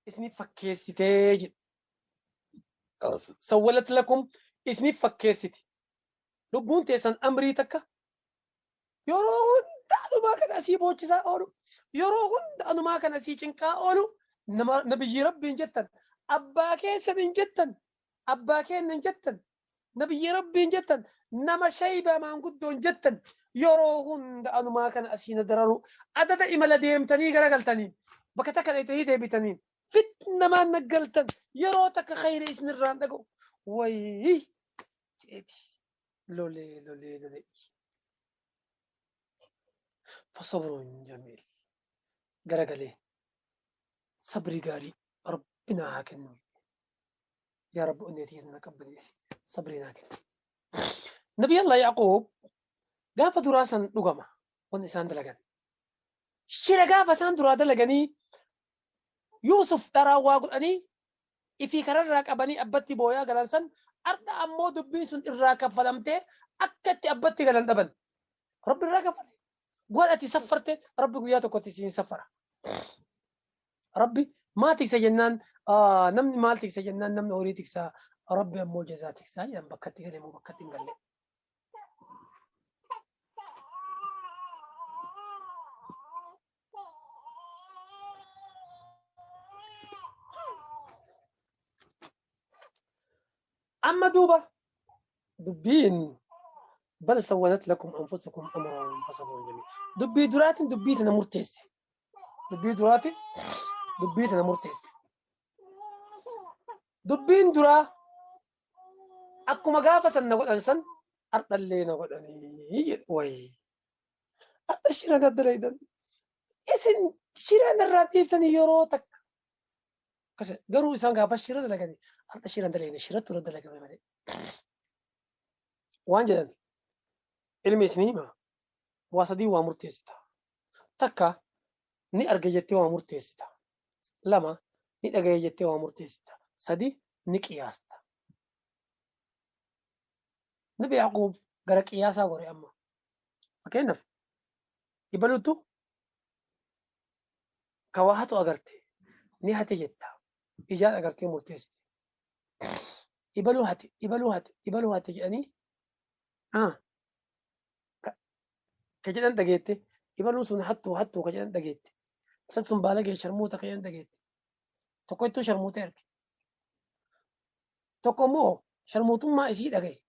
isiniif fakkeessitee jedhe. Sawwalat lakum isiniif fakkeessite. Lubbuun teessan amrii takka yeroo hunda anumaa kana asii boochisaa oolu, yeroo hunda anumaa kana asii cinqaa oolu, nama nabiyyi rabbiin jettan, abbaa keessan hin jettan, abbaa keenya hin jettan, nabiyyi rabbiin jettan, nama shayba maanguddoon jettan, yeroo hunda anumaa kana asii na dararu adada imala deemtanii garagaltanii bakka takka dheetanii deebitanii fitnamaan naggaltan yeroo takka khayri isinirraan dhaga'u wayii jeeti lolee lolee lolee. فصبر جميل garagalee sabri gaarii rabbina haa kennu. Yaa rabbi onneetii na qabbaneessi, sabrii naa kennu. Nabi Allah Yaqub gaafa duraa san dhugama wanni isaan dalagan. Shira gaafa isaan duraa dalaganii Yuusuf dharaa waa godhanii ifii kararraa qabanii abbatti booyaa galan san, arda ammoo dubbiin sun irraa kaffalamtee akka itti abbatti galan dhaban. Rabbi irraa kaffale. Waan ati saffarte rabbi guyyaa tokkotti siin saffara. Rabbi maa tiksa jennaan, namni maal tiksa jennaan, namni horii tiksa, rabbi ammoo jazaa tiksaa jedhan. Bakkatti galee moo bakkatti hin galle. Amma duuba dubbiin bal sawwalat lakum anfusukum amran fasabrun jamiil. Dubbii duraatiin dubbii tana murteesse. Dubbii duraatiin dubbii tana murteesse. Dubbiin duraa akkuma gaafa san na godhan san ardhallee na godhanii jedhe. Wayi ardha shira daddalaydan. Isin shira narraa dhiiftanii yeroo takka. Akkasa garuu isaan gaafa shira dalaganii ardha shira hin dalagne shirattu irra dalagame malee. Waan jedhan ilmi isinii hima waa sadii waa murteessita. Takka ni arge jettee waa murteessita. Lama ni dhagaye jettee waa murteessita. Sadi ni qiyaasta. Nabi Yaquub gara qiyaasaa gore amma. Fakkeenyaaf ibalutu ka waa hatu agarte ni hate jetta. Ijaan agartee murteessite. Ibaluu hate, ibaluu hate, ibaluu hate jedhanii ka jedhan dhageette. Ibaluun sun hattuu hattuu ka jedhan dhageette. Isaan sun baalagee sharmuuta ka jedhan dhageette. Tokko ittuu sharmuuta erge. Tokko immoo sharmuutummaa isii dhagaye.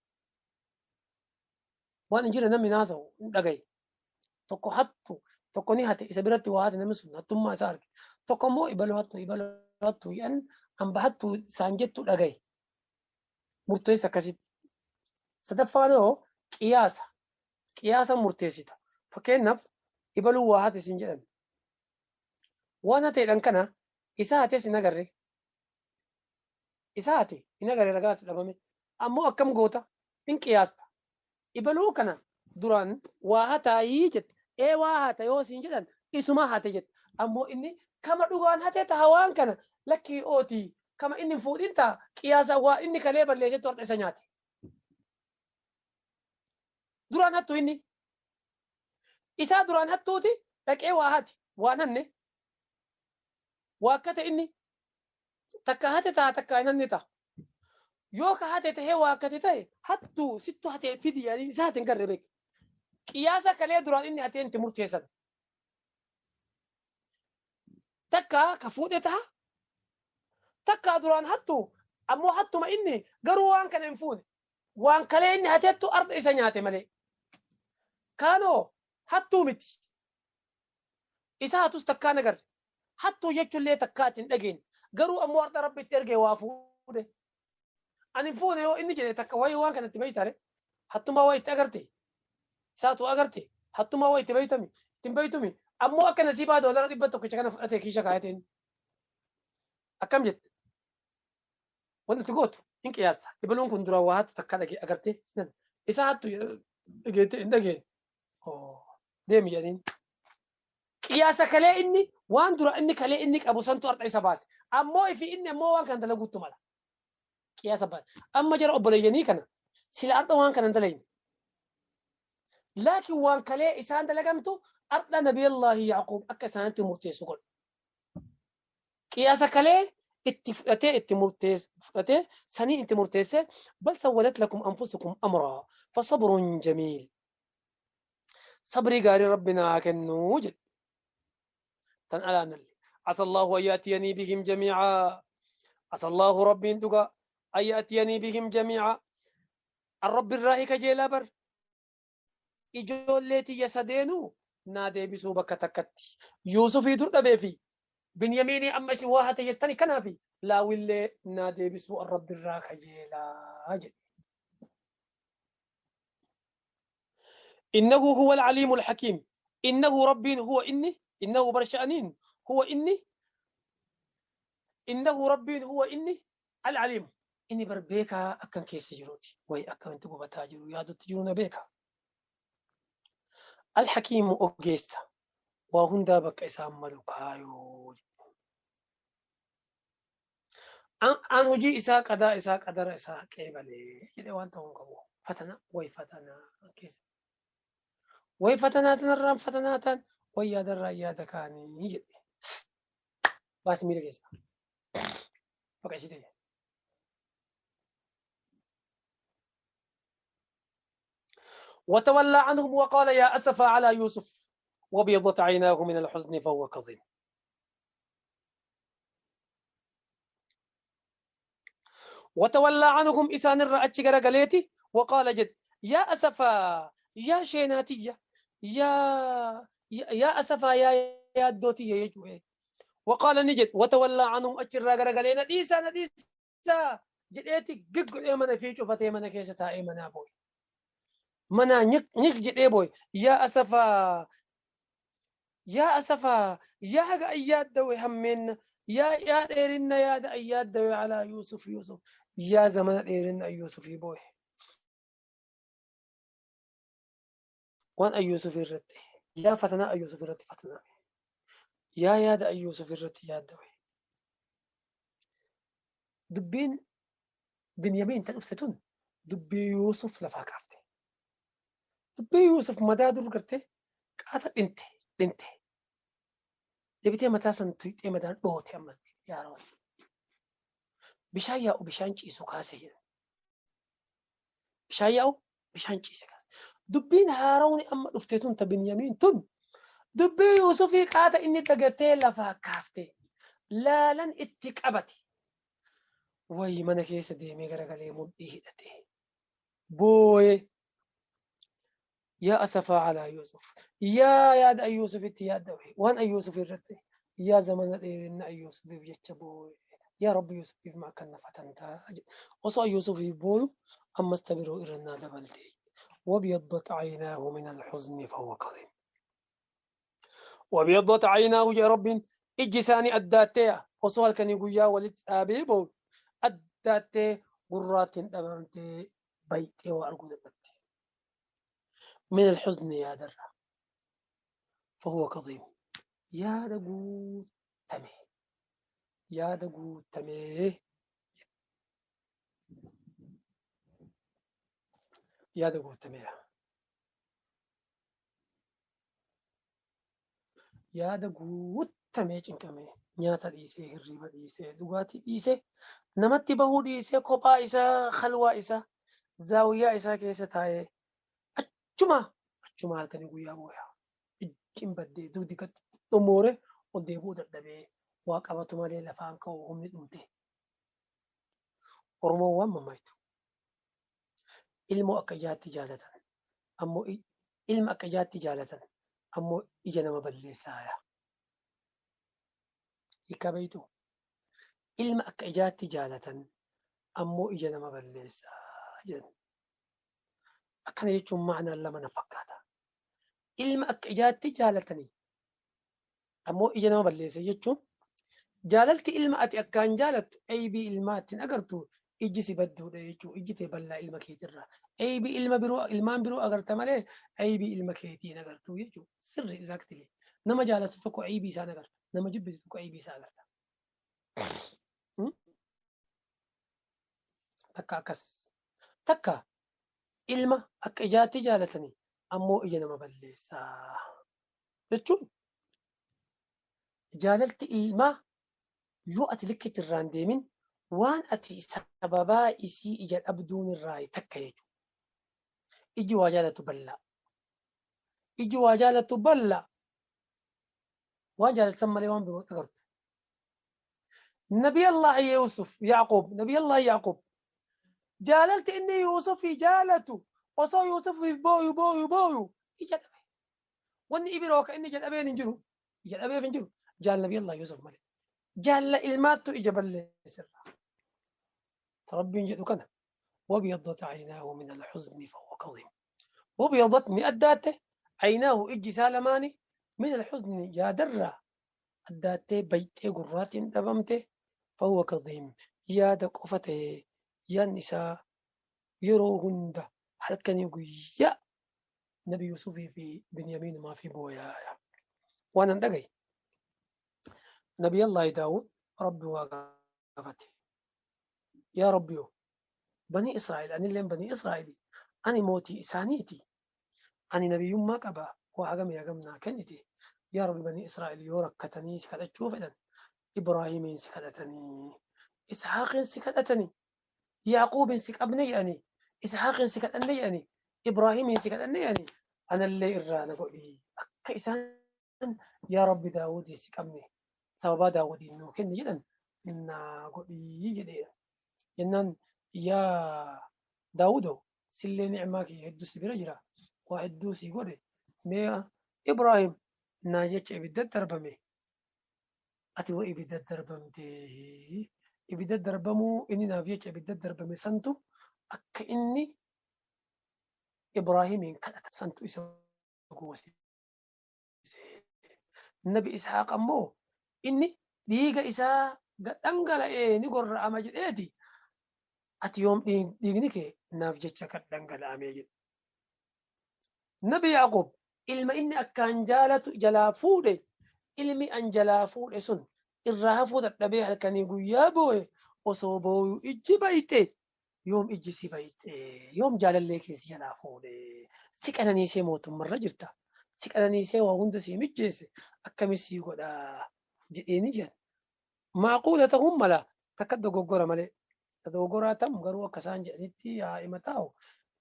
Waan hin jirre namni naasa'u hin dhagaye. Tokko hattu tokko ni hate isa biratti waa hate namni sun hattummaa isaa arge. Tokko immoo ibaluu hattuu ibaluu hattuu jedhan hamba hattuu isaan jettu dhagaye. Murteessa akkasitti. Sadaffaan hoo qiyaasa. Qiyaasa murteessita. Fakkeenyaaf ibaluu waa hate siin jedhan. Waan hateedhan kana isa hates hin agarre. Isa hate hin agarre ragaa itti dhabame. Ammoo akkam goota? Hin qiyaasta. Ibaluu kana duraan waa hataayii jette. Ee waa hata yoo siin jedhan isuma hate jette. Ammoo inni kama dhugaan hate taha waan kana lakkii ootii kama inni hin fuudhin taha qiyaasa waa inni kalee balleessetu har'a isa nyaate. Duraan hattu inni. Isaa duraan hattuuti dhaqee waa hate waan hanne. Waakkate inni takka hate ta'a takka hin hanne ta'a. Yoo ka hate tahee waakkate ta'e hattuu sittu hate fidi jedhanii isa hate hin garre beek. Qiyaasa kalee duraan inni hatee itti murteessan. Takka ka fuudhe ta'a takka duraan hattu ammoo hattuma inni garuu waan kana hin fuune. Waan kalee inni hateettu arda isa nyaate malee. Kaanoo hattuu miti. Isa hatus takkaa hin agarre. Hattuu jechuullee takkaa itti hin dhageenye. Garuu ammoo har'a Rabbi itti ergee waa fuudhe. Ani hin fuune yoo inni jedhe takka wayii waan kana itti beeytaare. Hattummaa waa itti agarte. Isaatu agarte. Hattummaa waa itti beeytami. Itti hin beeytumi. Ammoo akka nasiibaa doolara dhibba tokkicha kana fudhatee kiisha kaayateen. Akkam jette? Wanti itti gootu hin qiyaasta. Ibaluun kun duraan waa hattu takkaa dhagee agartee. Isa hattu dhageette hin dhageenye. Deemi jedhaniin. Qiyaasa kalee inni waan dura inni kalee inni qabu santu har'a isa baase. Ammoo ifi inni ammoo waan kana dalaguuttu mala. Qiyaasa baase. Amma jara obboleeyyanii kana sila har'a waan kana hin dalayne. Laakiin waan kalee isaan dalagantu har'a Nabiyallaahi Yaaquub akka isaanitti murteessu godhe. Qiyaasa kalee itti fudhatee itti murteesse fudhatee sanii itti murteesse bal sawwalat lakum anfusukum amraa fasabrun jamiil. Sabrii gaarii Rabbi naa kennuu jedhe. Tan alaanalle. Asallaahu an ya'tiyanii bihim jamii'aa. Asallaahu Rabbiin dhugaa an ya'tiyanii bihim jamii'aa. An Rabbi irraa hi kajeelaa bar. Ijoollee tiyya sadeenuu naa deebisuu bakka takkatti. Yuusufii dur dhabee fi Binyamiinii amma isin waa hate jettani kanaafi Laawillee naa deebisuu an Rabbi irraa kajeelaa jedhe. Innahu huwal aliimul hakiim. Innahu Rabbiin huwa inni innahu bar sha'aniin huwa inni innahu Rabbiin huwa inni al aliimu. Inni bar beekaa akkan keessa jiruuti. Way akka wanti gubataa jiru yaadutti jiru na beeka. Al hakiimu ogeessa waa hundaa bakka isaan malu kaayuu. An hojii isaa qadaa isaa qadara isaa qeebalee jedhee waan ta'uu hin qabu. Fatana way fatanaa keessa. Way fatanaa tanarraan fatanaa ta'an way yaadarraan yaada kaanii jedhe. Baasi miila keessa. Baqasitee. وتولى عنهم وقال يا أسفا على يوسف وبيضت عيناه من الحزن فهو كظيم. Watawallaa anhum isaanirraa achi garagaleeti waqaala jedhe yaa asafaa yaa sheenaatiyya yaa yaa asafaa yaa yaaddootiyya jechuudha. Waqaala ni jedhe watawallaa anhum achirraa garagalee na dhiisaa na dhiisaa jedheeti gig godhee mana fi cufatee mana keessa taa'ee manaa boo'e. Manaa nyik nyik jedhee boo'e yaa asafaa yaa asafaa yaa haga ayyaaddawe hammeenna yaa yaa dheerinna yaada ayyaaddawe alaa Yuusuf Yuusuf yaa zamana dheerinna Yuusufii boo'e. Waan Yuusuf irratti yaa fatanaa Yuusuf irratti fatanaa yaa yaada Yuusuf irratti yaaddawe. Dubbiin Binyamiin ta dhufte tun dubbii Yuusuf lafaa kaafte. Dubbii Yuusuf madaa dur gartee qaata dhinte dhinte. Deebitee mataa san tuyxee madaan dhoote ammas yaa Rabbi. Bishaan yaa'u bishaan ciisu kaase jedhan. Bishaan yaa'u bishaan ciise kaase. Dubbiin haarawni amma dhufte tun ta Binyamiin tun dubbii Yuusufii qaata inni dagatee lafaa kaafte. Laalan itti qabate. Wayi mana keessa deemee garagalee mudhii hidhate. Booye. Yaa asafaa alaa Yuusuf. Yaa yaada Yuusufitti yaaddawe. Waan Yuusuf irratti. Yaa zamana dheerinna Yuusufiif jecha booye. Yaa Rabbi Yuusufiif ma akkan na fatantaa. Osoo Yuusufiif booyu ammas ta biroo irra naa dabalte. وابيضت عيناه من الحزن فهو كظيم. وابيضت عيناه يا رب إجساني أداتي osoo halkanii guyyaa walitti dhaabee booyu addaattee gurraattiin dhabamtee bayxee waa arguu dadhabte. من الحزن yaadarra فهو كظيم yaada guutame yaada guutame yaada guutameedha. Yaada guutamee cinqamee nyaata dhiisee hirriba dhiisee dhugaatii dhiisee namatti bahuu dhiisee kophaa isaa khalwaa isaa zaawiyyaa isaa keessa taa'ee achuma achuma halkanii guyyaa booya. Ijjiin baddee dugdi gad dhomoore ol deebi'uu dadhabee waa qabatu malee lafaan ka'u humni dhumte. Oromoon waan mammaaktu. Ilmoo akka ijaatti jaalatan ammoo ilma akka ijaatti jaalatan ammoo ija nama balleessaa. Hiikkaa beektuu? Ilma akka ijaatti jaalatan ammoo ija nama balleessaa jedhan. Akkana jechuun ma'anaan lama na fakkaata. Ilma akka ijaatti jaalatanii ammoo ija nama balleessa jechuun jaalalti ilma ati akkaan jaalattu aybii ilmaa ittiin agartu ijji si badduudha jechuudha. Ijji tee bal'aa ilma keetirraa. Aybii ilma biroo ilmaan biroo agarta malee aybii ilma keetii hin agartu jechuudha. Sirri exactly. Nama jaalatu tokko aybii isaa agarta. Nama jibbisu tokko aybii isaa agarta. Takka akkas. Takka ilma akka ijaatti jaalatanii ammoo ija nama balleessaa jechuun jaalalti ilmaa yoo ati likkitti irraa hin deemin waan ati sababaa isii ija dhabduun irraa takka jechuudha. Iji waa jaalatu bal'aa. Iji waa jaalatu bal'aa. Waan jaalatan malee waan biroo agartu. Nabi Allah Yusuf Yaaqub Nabi Allah Yaaqub jaalalti inni Yusufii jaalatu osoo Yusufiif booyu booyu booyu ija dhabe. Wanni ibiroo ka inni ija dhabeen hin jiru. Ija dhabeef hin jiru. Jaal Nabi Allah Yusuf malee. Jaalla ilmaattu ija balleessirra. Rabbiin jedhu kana. وابيضت عيناه من الحزن فهو كظيم. وابيضت أداته عيناه إجي سالماني من الحزن يا درة أداته بيته قرات دبمته فهو كظيم يا دقفته يا النساء يروهند هل كان يقول يا نبي يوسف في بنيامين ما في بويا وانا ندقي نبي الله داود ربي وقفته يا ربي بني إسرائيل أنا اللي بني إسرائيل أنا موتي إسانيتي أنا نبي ما قبا وحكم يا قمنا كنتي يا ربي بني إسرائيل يوركتني سكتت شوف إبراهيم سكتتني إسحاق سكتتني يعقوب سكبني أني إسحاق سكتني أني إبراهيم سكتني أني أنا اللي إرانا قولي أكيسان يا ربي داود سكبني سبب داود إنه كن جدا إن قولي جدا Jennaan yaa Daawudo sillee ni'maa kiyya hedduu si bira jira. Waa hedduu si godhe. Mee Ibraahim naa jecha ibidda darbame. Ati waa ibidda darbamtee. Ibidda darbamuu inni naaf jecha ibidda darbame santu akka inni Ibraahimiin kadhata santu isa goosise. Nabi Ishaaq ammoo inni dhiiga isaa dhangala'ee ni gorra'ama jedheeti ati yoom dhiigni kee naaf jecha kan dhangala'amee jedhe. Nabi Yaaqoob ilma inni akkaan jaalatu jalaa fuudhe ilmi an jalaa fuudhe sun irraa hafuu dadhabee halkanii guyyaa boo'e osoo booyuu ijji bayte yoom ijji si bayte yoom jaalallee kee si jalaa fuudhe si qananiisee mootummarra jirta si qananiisee waa hunda si mijjeesse akkami si godhaa jedheeni jedhan. Maaquula ta'uun mala takka dogoggora malee dogoggoraa tam garuu akka isaan jedhanitti haa hima taa'u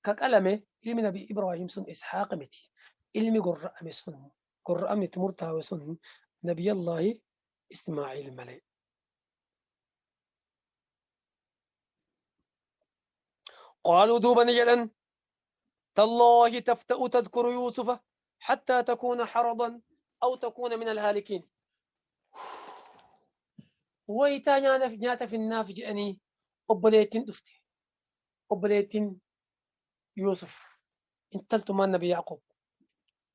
ka qalame ilmi nabi Ibraahim sun Ishaaq miti ilmi gorra'ame sun gorra'amni itti murtaawe sun nabiyallaahi Ismaa'iil malee. قالوا دوبا نجدا تالله تفتأ تذكر يوسف حتى تكون حرضا أو تكون من الهالكين. ويتا نياتا في الناف جأني أبليتين دفتي أبليتين يوسف انتلت ما النبي يعقوب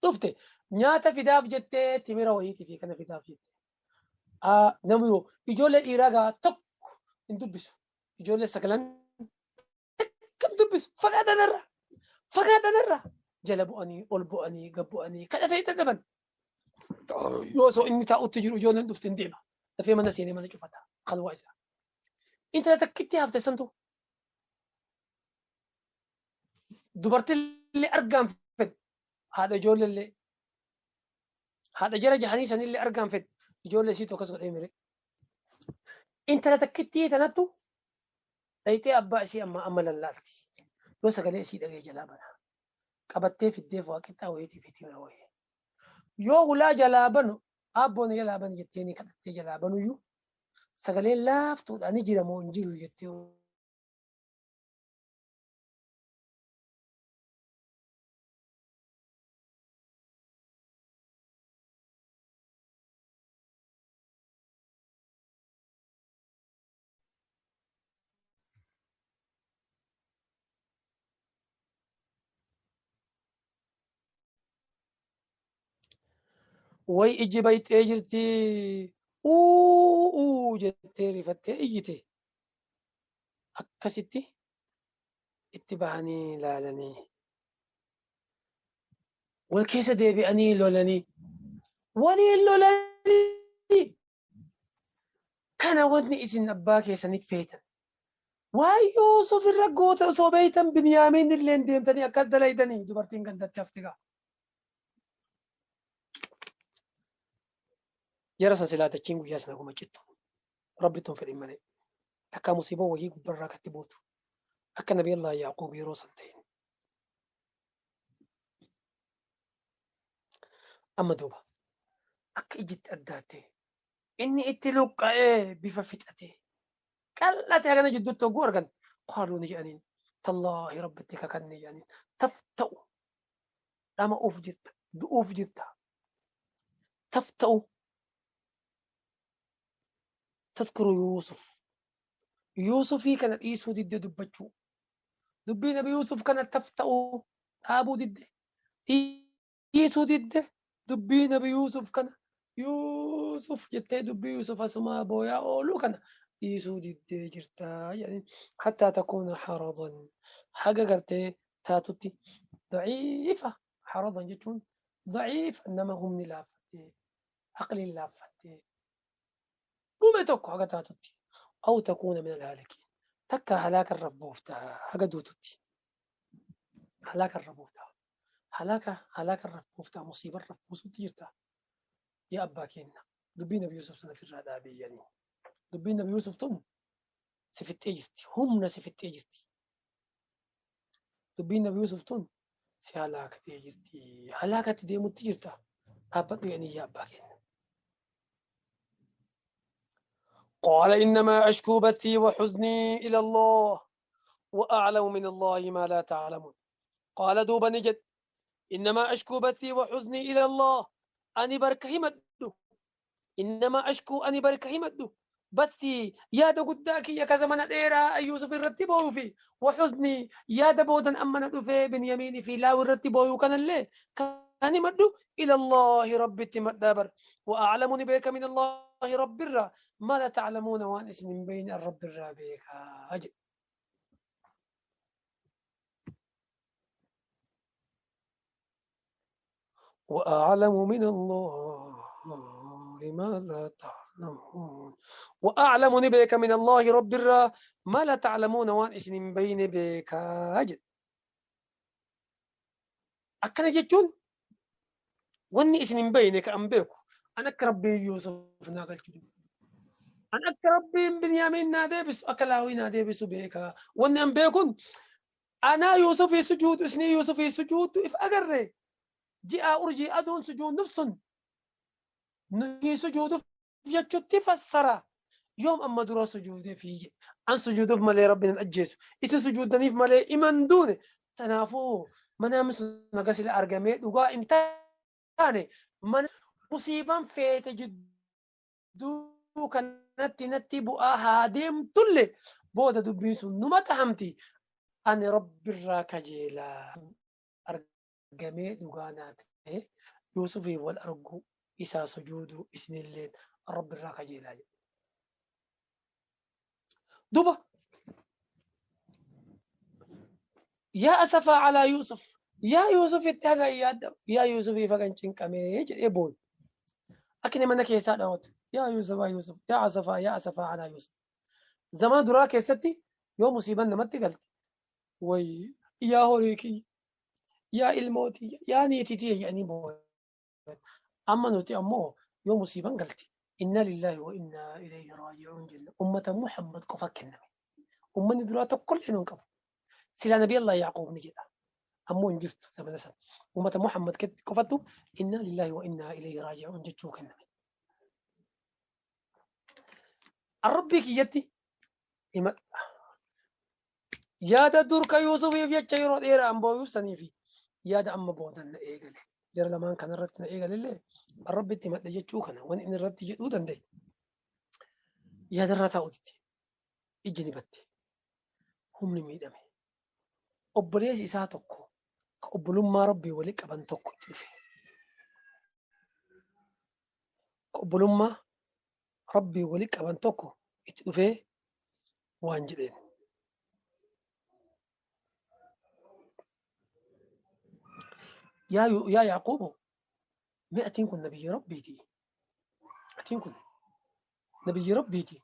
دفتي نياتا في داف جتة تميرا وهيتي في كان في داف جتة نميو يجول إيراغا تك اندبسو يجول سكلان كم دبس فقد نرى فقد نرى جلبوني ألبوني قبوني كذا تيتدبن يوسو إني تأوت تجرو جولن دفتن ديما في من نسيني من شفتها خلوا إذا أنت لا تكتي هفت سنتو دبرت اللي أرقام فد هذا جول اللي هذا جرى جهني اللي أرقام فد جول اللي سيتو كسر إيمري أنت لا تكتي تنتو Dhayitee abbaa ishee amma amma lallaalti. Yoo sagalee ishii dhagee jalaa bana. Qabattee fiddeef waa qixxaa wayiitii fi timira wayii. Yoo hulaa jalaa banu abboon jalaa banu jettee ni kadhattee jalaa banuyyuu sagaleen laaftuudha ni jira moo hin jiru jettee way ijji bayxee jirti uu jettee rifattee iyyite akkasitti itti bahanii laalanii wal keessa deebi'anii lolanii waliin lolanii kana wanni isin abbaa keessaniif feetan waan Yuusuf irra goota osoo beeytan Biniyaamiin illeen deemtanii akkas dalaydanii dubartiin gandatti hafte gaa. Jara san silaa dachiin guyyaa sana guma cittu rabbittuun fedhin malee takka musiiboo wayii gubbarraa katti buutu akka nabi Allah Yaaqoob yeroo san ta'in. Amma duuba akka ijjitti addaattee inni itti luqqa'ee bifa fixatee qal'ate hagana jidduutti hogguu argan qaaluu ni jedhaniin tallaahi rabbitti kakanne jedhaniin tafta'u dhama'uuf jirta du'uuf jirta tafta'u تذكر يوسف يوسف كان إيسو ضد دبتشو دبي نبي يوسف كان تفتأو أبو ضد إيسو ضد دبي نبي يوسف كان يوسف جت دبي يوسف أسمع بويا أولو كان إيسو ضد جرتا يعني حتى تكون حرضا حاجة قرتي تاتوتي ضعيفة حرضا جتون ضعيف إنما هم لافتي عقل لافتي dhume tokko haga taatutti aw takuuna min alhaalikiin takka halaaka irra buuftaa haga duututti halaaka irra buuftaa halaaka irra buuftaa musiiba irra buusutti jirta yaa abbaa keenya dubbii nabi Yuusuf sana ofirraa dhaabiyyanii dubbiin nabi Yuusuf tun si fixxee jirti humna si fixxee jirti dubbiin nabi Yuusuf tun si halaakatee jirti halaakatti deemutti jirta dhaabbadhu jedhanii yaa abbaa keenya. قال إنما أشكو بثي وحزني إلى الله وأعلم من الله ما لا تعلمون. قال دوبا نجد إنما أشكو بثي وحزني إلى الله أني بركهمد إنما أشكو أني بركهمد بثي يا قداك يا كزمن ديرا يوسف الرتبو في وحزني يا دبودا أمن في بنيامين في لا الرتبو كان اللي كان مدو إلى الله ربي تمدبر وأعلم بك من الله رب الرا ما لا تعلمون وان اسم بين الرب الرا بك أجل. وأعلم من الله ما لا تعلمون وأعلم بك من الله رب الرا ما لا تعلمون وان اسم بين بك أجل. أكن جتون واني اسم بينك أم بيكو أنا كربي يوسف ناقل أنا كربي بنيامين نادبس أكلاوي نادبس بيكا واني أم بيكون أنا يوسف في سجود اسني يوسف في سجود إف أقري جاء أرجي أدون سجود نفس نهي سجود يجتي فسرة يوم أما درا سجود فيه أن سجود في ملي ربنا أجيس إس سجود نيف ملي إيمان دون تنافو منامس نقص الأرجمي وقا إمتاني من مصيبا في تجدو كانت نتي بؤا هادم تل بودا دبيس نمت همتي أن رب الراكجيلا أرجمي دوغانات يوسف والأرجو إسا سجود إسن الليل رب الراكجيلا دوبا يا أسفا على يوسف يا يوسف اتهجا يا يوسف فكان شنكمي يبول أكن منك يسا داوت يا يوسف يا يوسف يا أسفا يا أسفا على يوسف زمان دراك يا ستي يوم مصيبة نمت قلت وي يا هوريكي يا الموتي يا نيتي يعني بو أما نوتي أمو يوم مصيبة قلت إنا لله وإنا إليه راجعون جل أمة محمد قفك النبي أمة ندرات كل حين قبل سلا نبي الله يعقوب نجد أمو انجرت زمن سن أمة محمد كفتو إنا لله وإنا إليه راجعون جتشوك النبي الربي كيتي يا دا درك يوسف يبيتشيرو دير أم بو يوسني في يا دا أم بودن إيجالي جرى لما كان رتنا إيجالي اللي الرب تمد جتشوك أنا وإن الرت جدودن دي يا دا رتا أودتي إجني بتي هم لميدمي obboleessi isaa tokko ka obbolummaa rabbii waliin qaban tokko itti dhufe. Ka obbolummaa rabbii waliin qaban tokko itti dhufee waan jedheen. Yaa Yaaqoobo mee atiin kun nabiyyi rabbiiti. Atiin kun nabiyyi rabbiiti.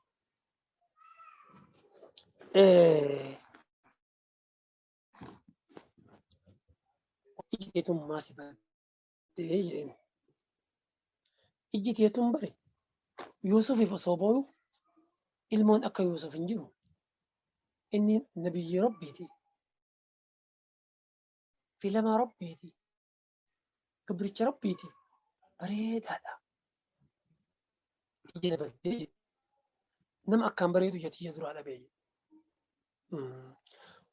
Ijji teetuun maasi baddee jedheen. Ijji teetuun bare Yuusufiif osoo booyu ilmoon akka Yuusuf hin jiru. Inni nabiyyi rabbiiti. Filamaa rabbiiti. Gabricha rabbiiti. Bareedaadha. Ijji na baddee jedhe. Nama akkaan bareedu ija tiyya duraa dhabee jedhe.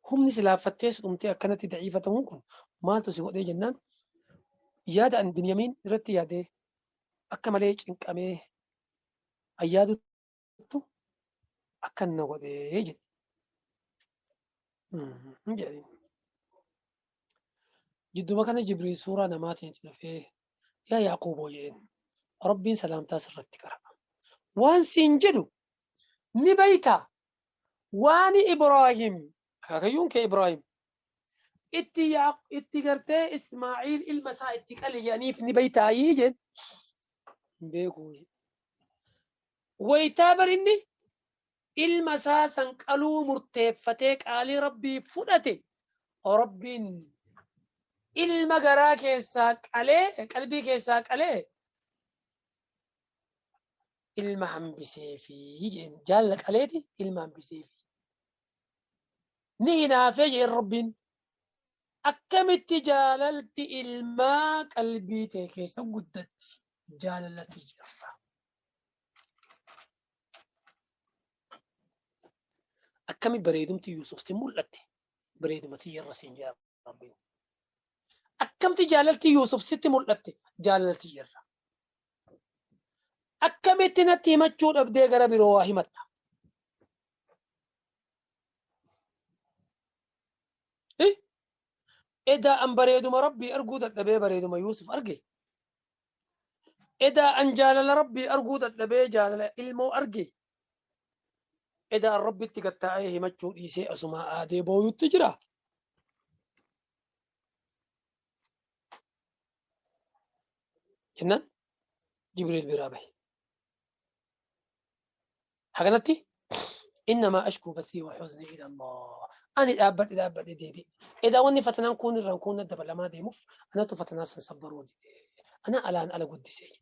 Humni si laaffattee dhumtee akkanatti daciifatamuun kun maaltu si godhee jennaan yaada an Binyamiin irratti yaadee akka malee cinqamee ayyaadutu akkan na godhee jedhe. Jidduma kana Jibriil suuraa namaatiin dhufee yaa Yaaqooboo jedheen Rabbiin salaamtaa sirratti qara'a. Waan siin jedhu ni beeyta waan Ibraahim akaakayyuun kee Ibraahim itti gartee Ismaaciil ilma isaa itti qali jedhaniif ni beeytaayii jedhe hin beeku. Wayitaa bar inni ilma isaa san qaluu murteeffatee qaalii rabbii fudhate rabbiin ilma garaa keessaa qalee qalbii keessaa qalee ilma hambiseefi jedheen jaalla qaleeti ilma hambiseefi. Ni hinaafee jedheen rabbiin akkamitti jaalalti ilmaa qalbii ta'e keessa guddatti jaalalatti jirra. Akkami bareedumti Yuusuf si mul'atte? Bareeduma tiyyarra siin jedha Rabbiin. Akkamti jaalalti Yuusuf sitti mul'atte? Jaalala tiyyarra. Akkamitti natti himachuu dhabdee gara biroo waa himatta? Eh? Edaa an bareeduma Rabbii arguu dadhabee bareeduma Yuusuf arge. Edaa an jaalala Rabbii arguu dadhabee jaalala ilmoo arge. Edaa an Rabbitti gad taa'ee himachuu dhiisee asumaa aadee booyutti jira. Jennaan Jibriil biraa bahe. Haganatti innamaa ashkuu bathii wa huzni ila Allah. Ani dhaabbadhe dhaabbadhe deebi'e. Edaa wanni fatanaan kuun irraan kuun dabalamaa deemuuf anatu fatanaa san sabbaruu dide. Ana alaan ala guddisee.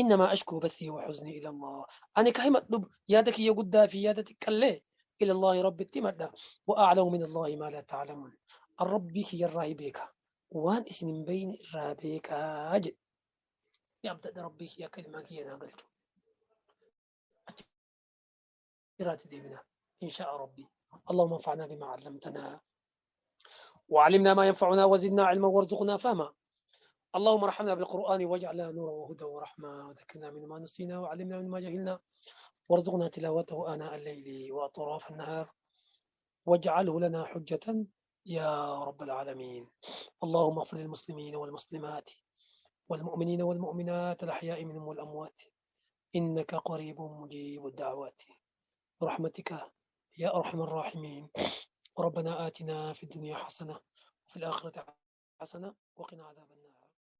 Innamaa ashkuu bathii wa huzni ila Allah. Ani ka himadhu yaada kiyya guddaa fi yaada xiqqallee ila Allahi Rabbitti himadha. Wa a'lamu min Allahi maa laa ta'lamuun. An Rabbii kiyya irraa beeka. Waan isin hin beeyne irraa beekaa jedhe. Ni abdadha Rabbii kiyya akka ilmaan kiyya naa galchu. Achirraatti deebina. إن شاء ربي. اللهم انفعنا بما علمتنا وعلمنا ما ينفعنا وزدنا علما وارزقنا فهما. اللهم ارحمنا بالقرآن واجعل نورا وهدى ورحمة، وذكرنا من ما نسينا وعلمنا من ما جهلنا، وارزقنا تلاوته آناء الليل وأطراف النهار، واجعله لنا حجة يا رب العالمين. اللهم اغفر للمسلمين والمسلمات والمؤمنين والمؤمنات الأحياء منهم والأموات، إنك قريب مجيب الدعوات برحمتك يا أرحم الراحمين. ربنا آتنا في الدنيا حسنة وفي الآخرة حسنة وقنا عذاب النار.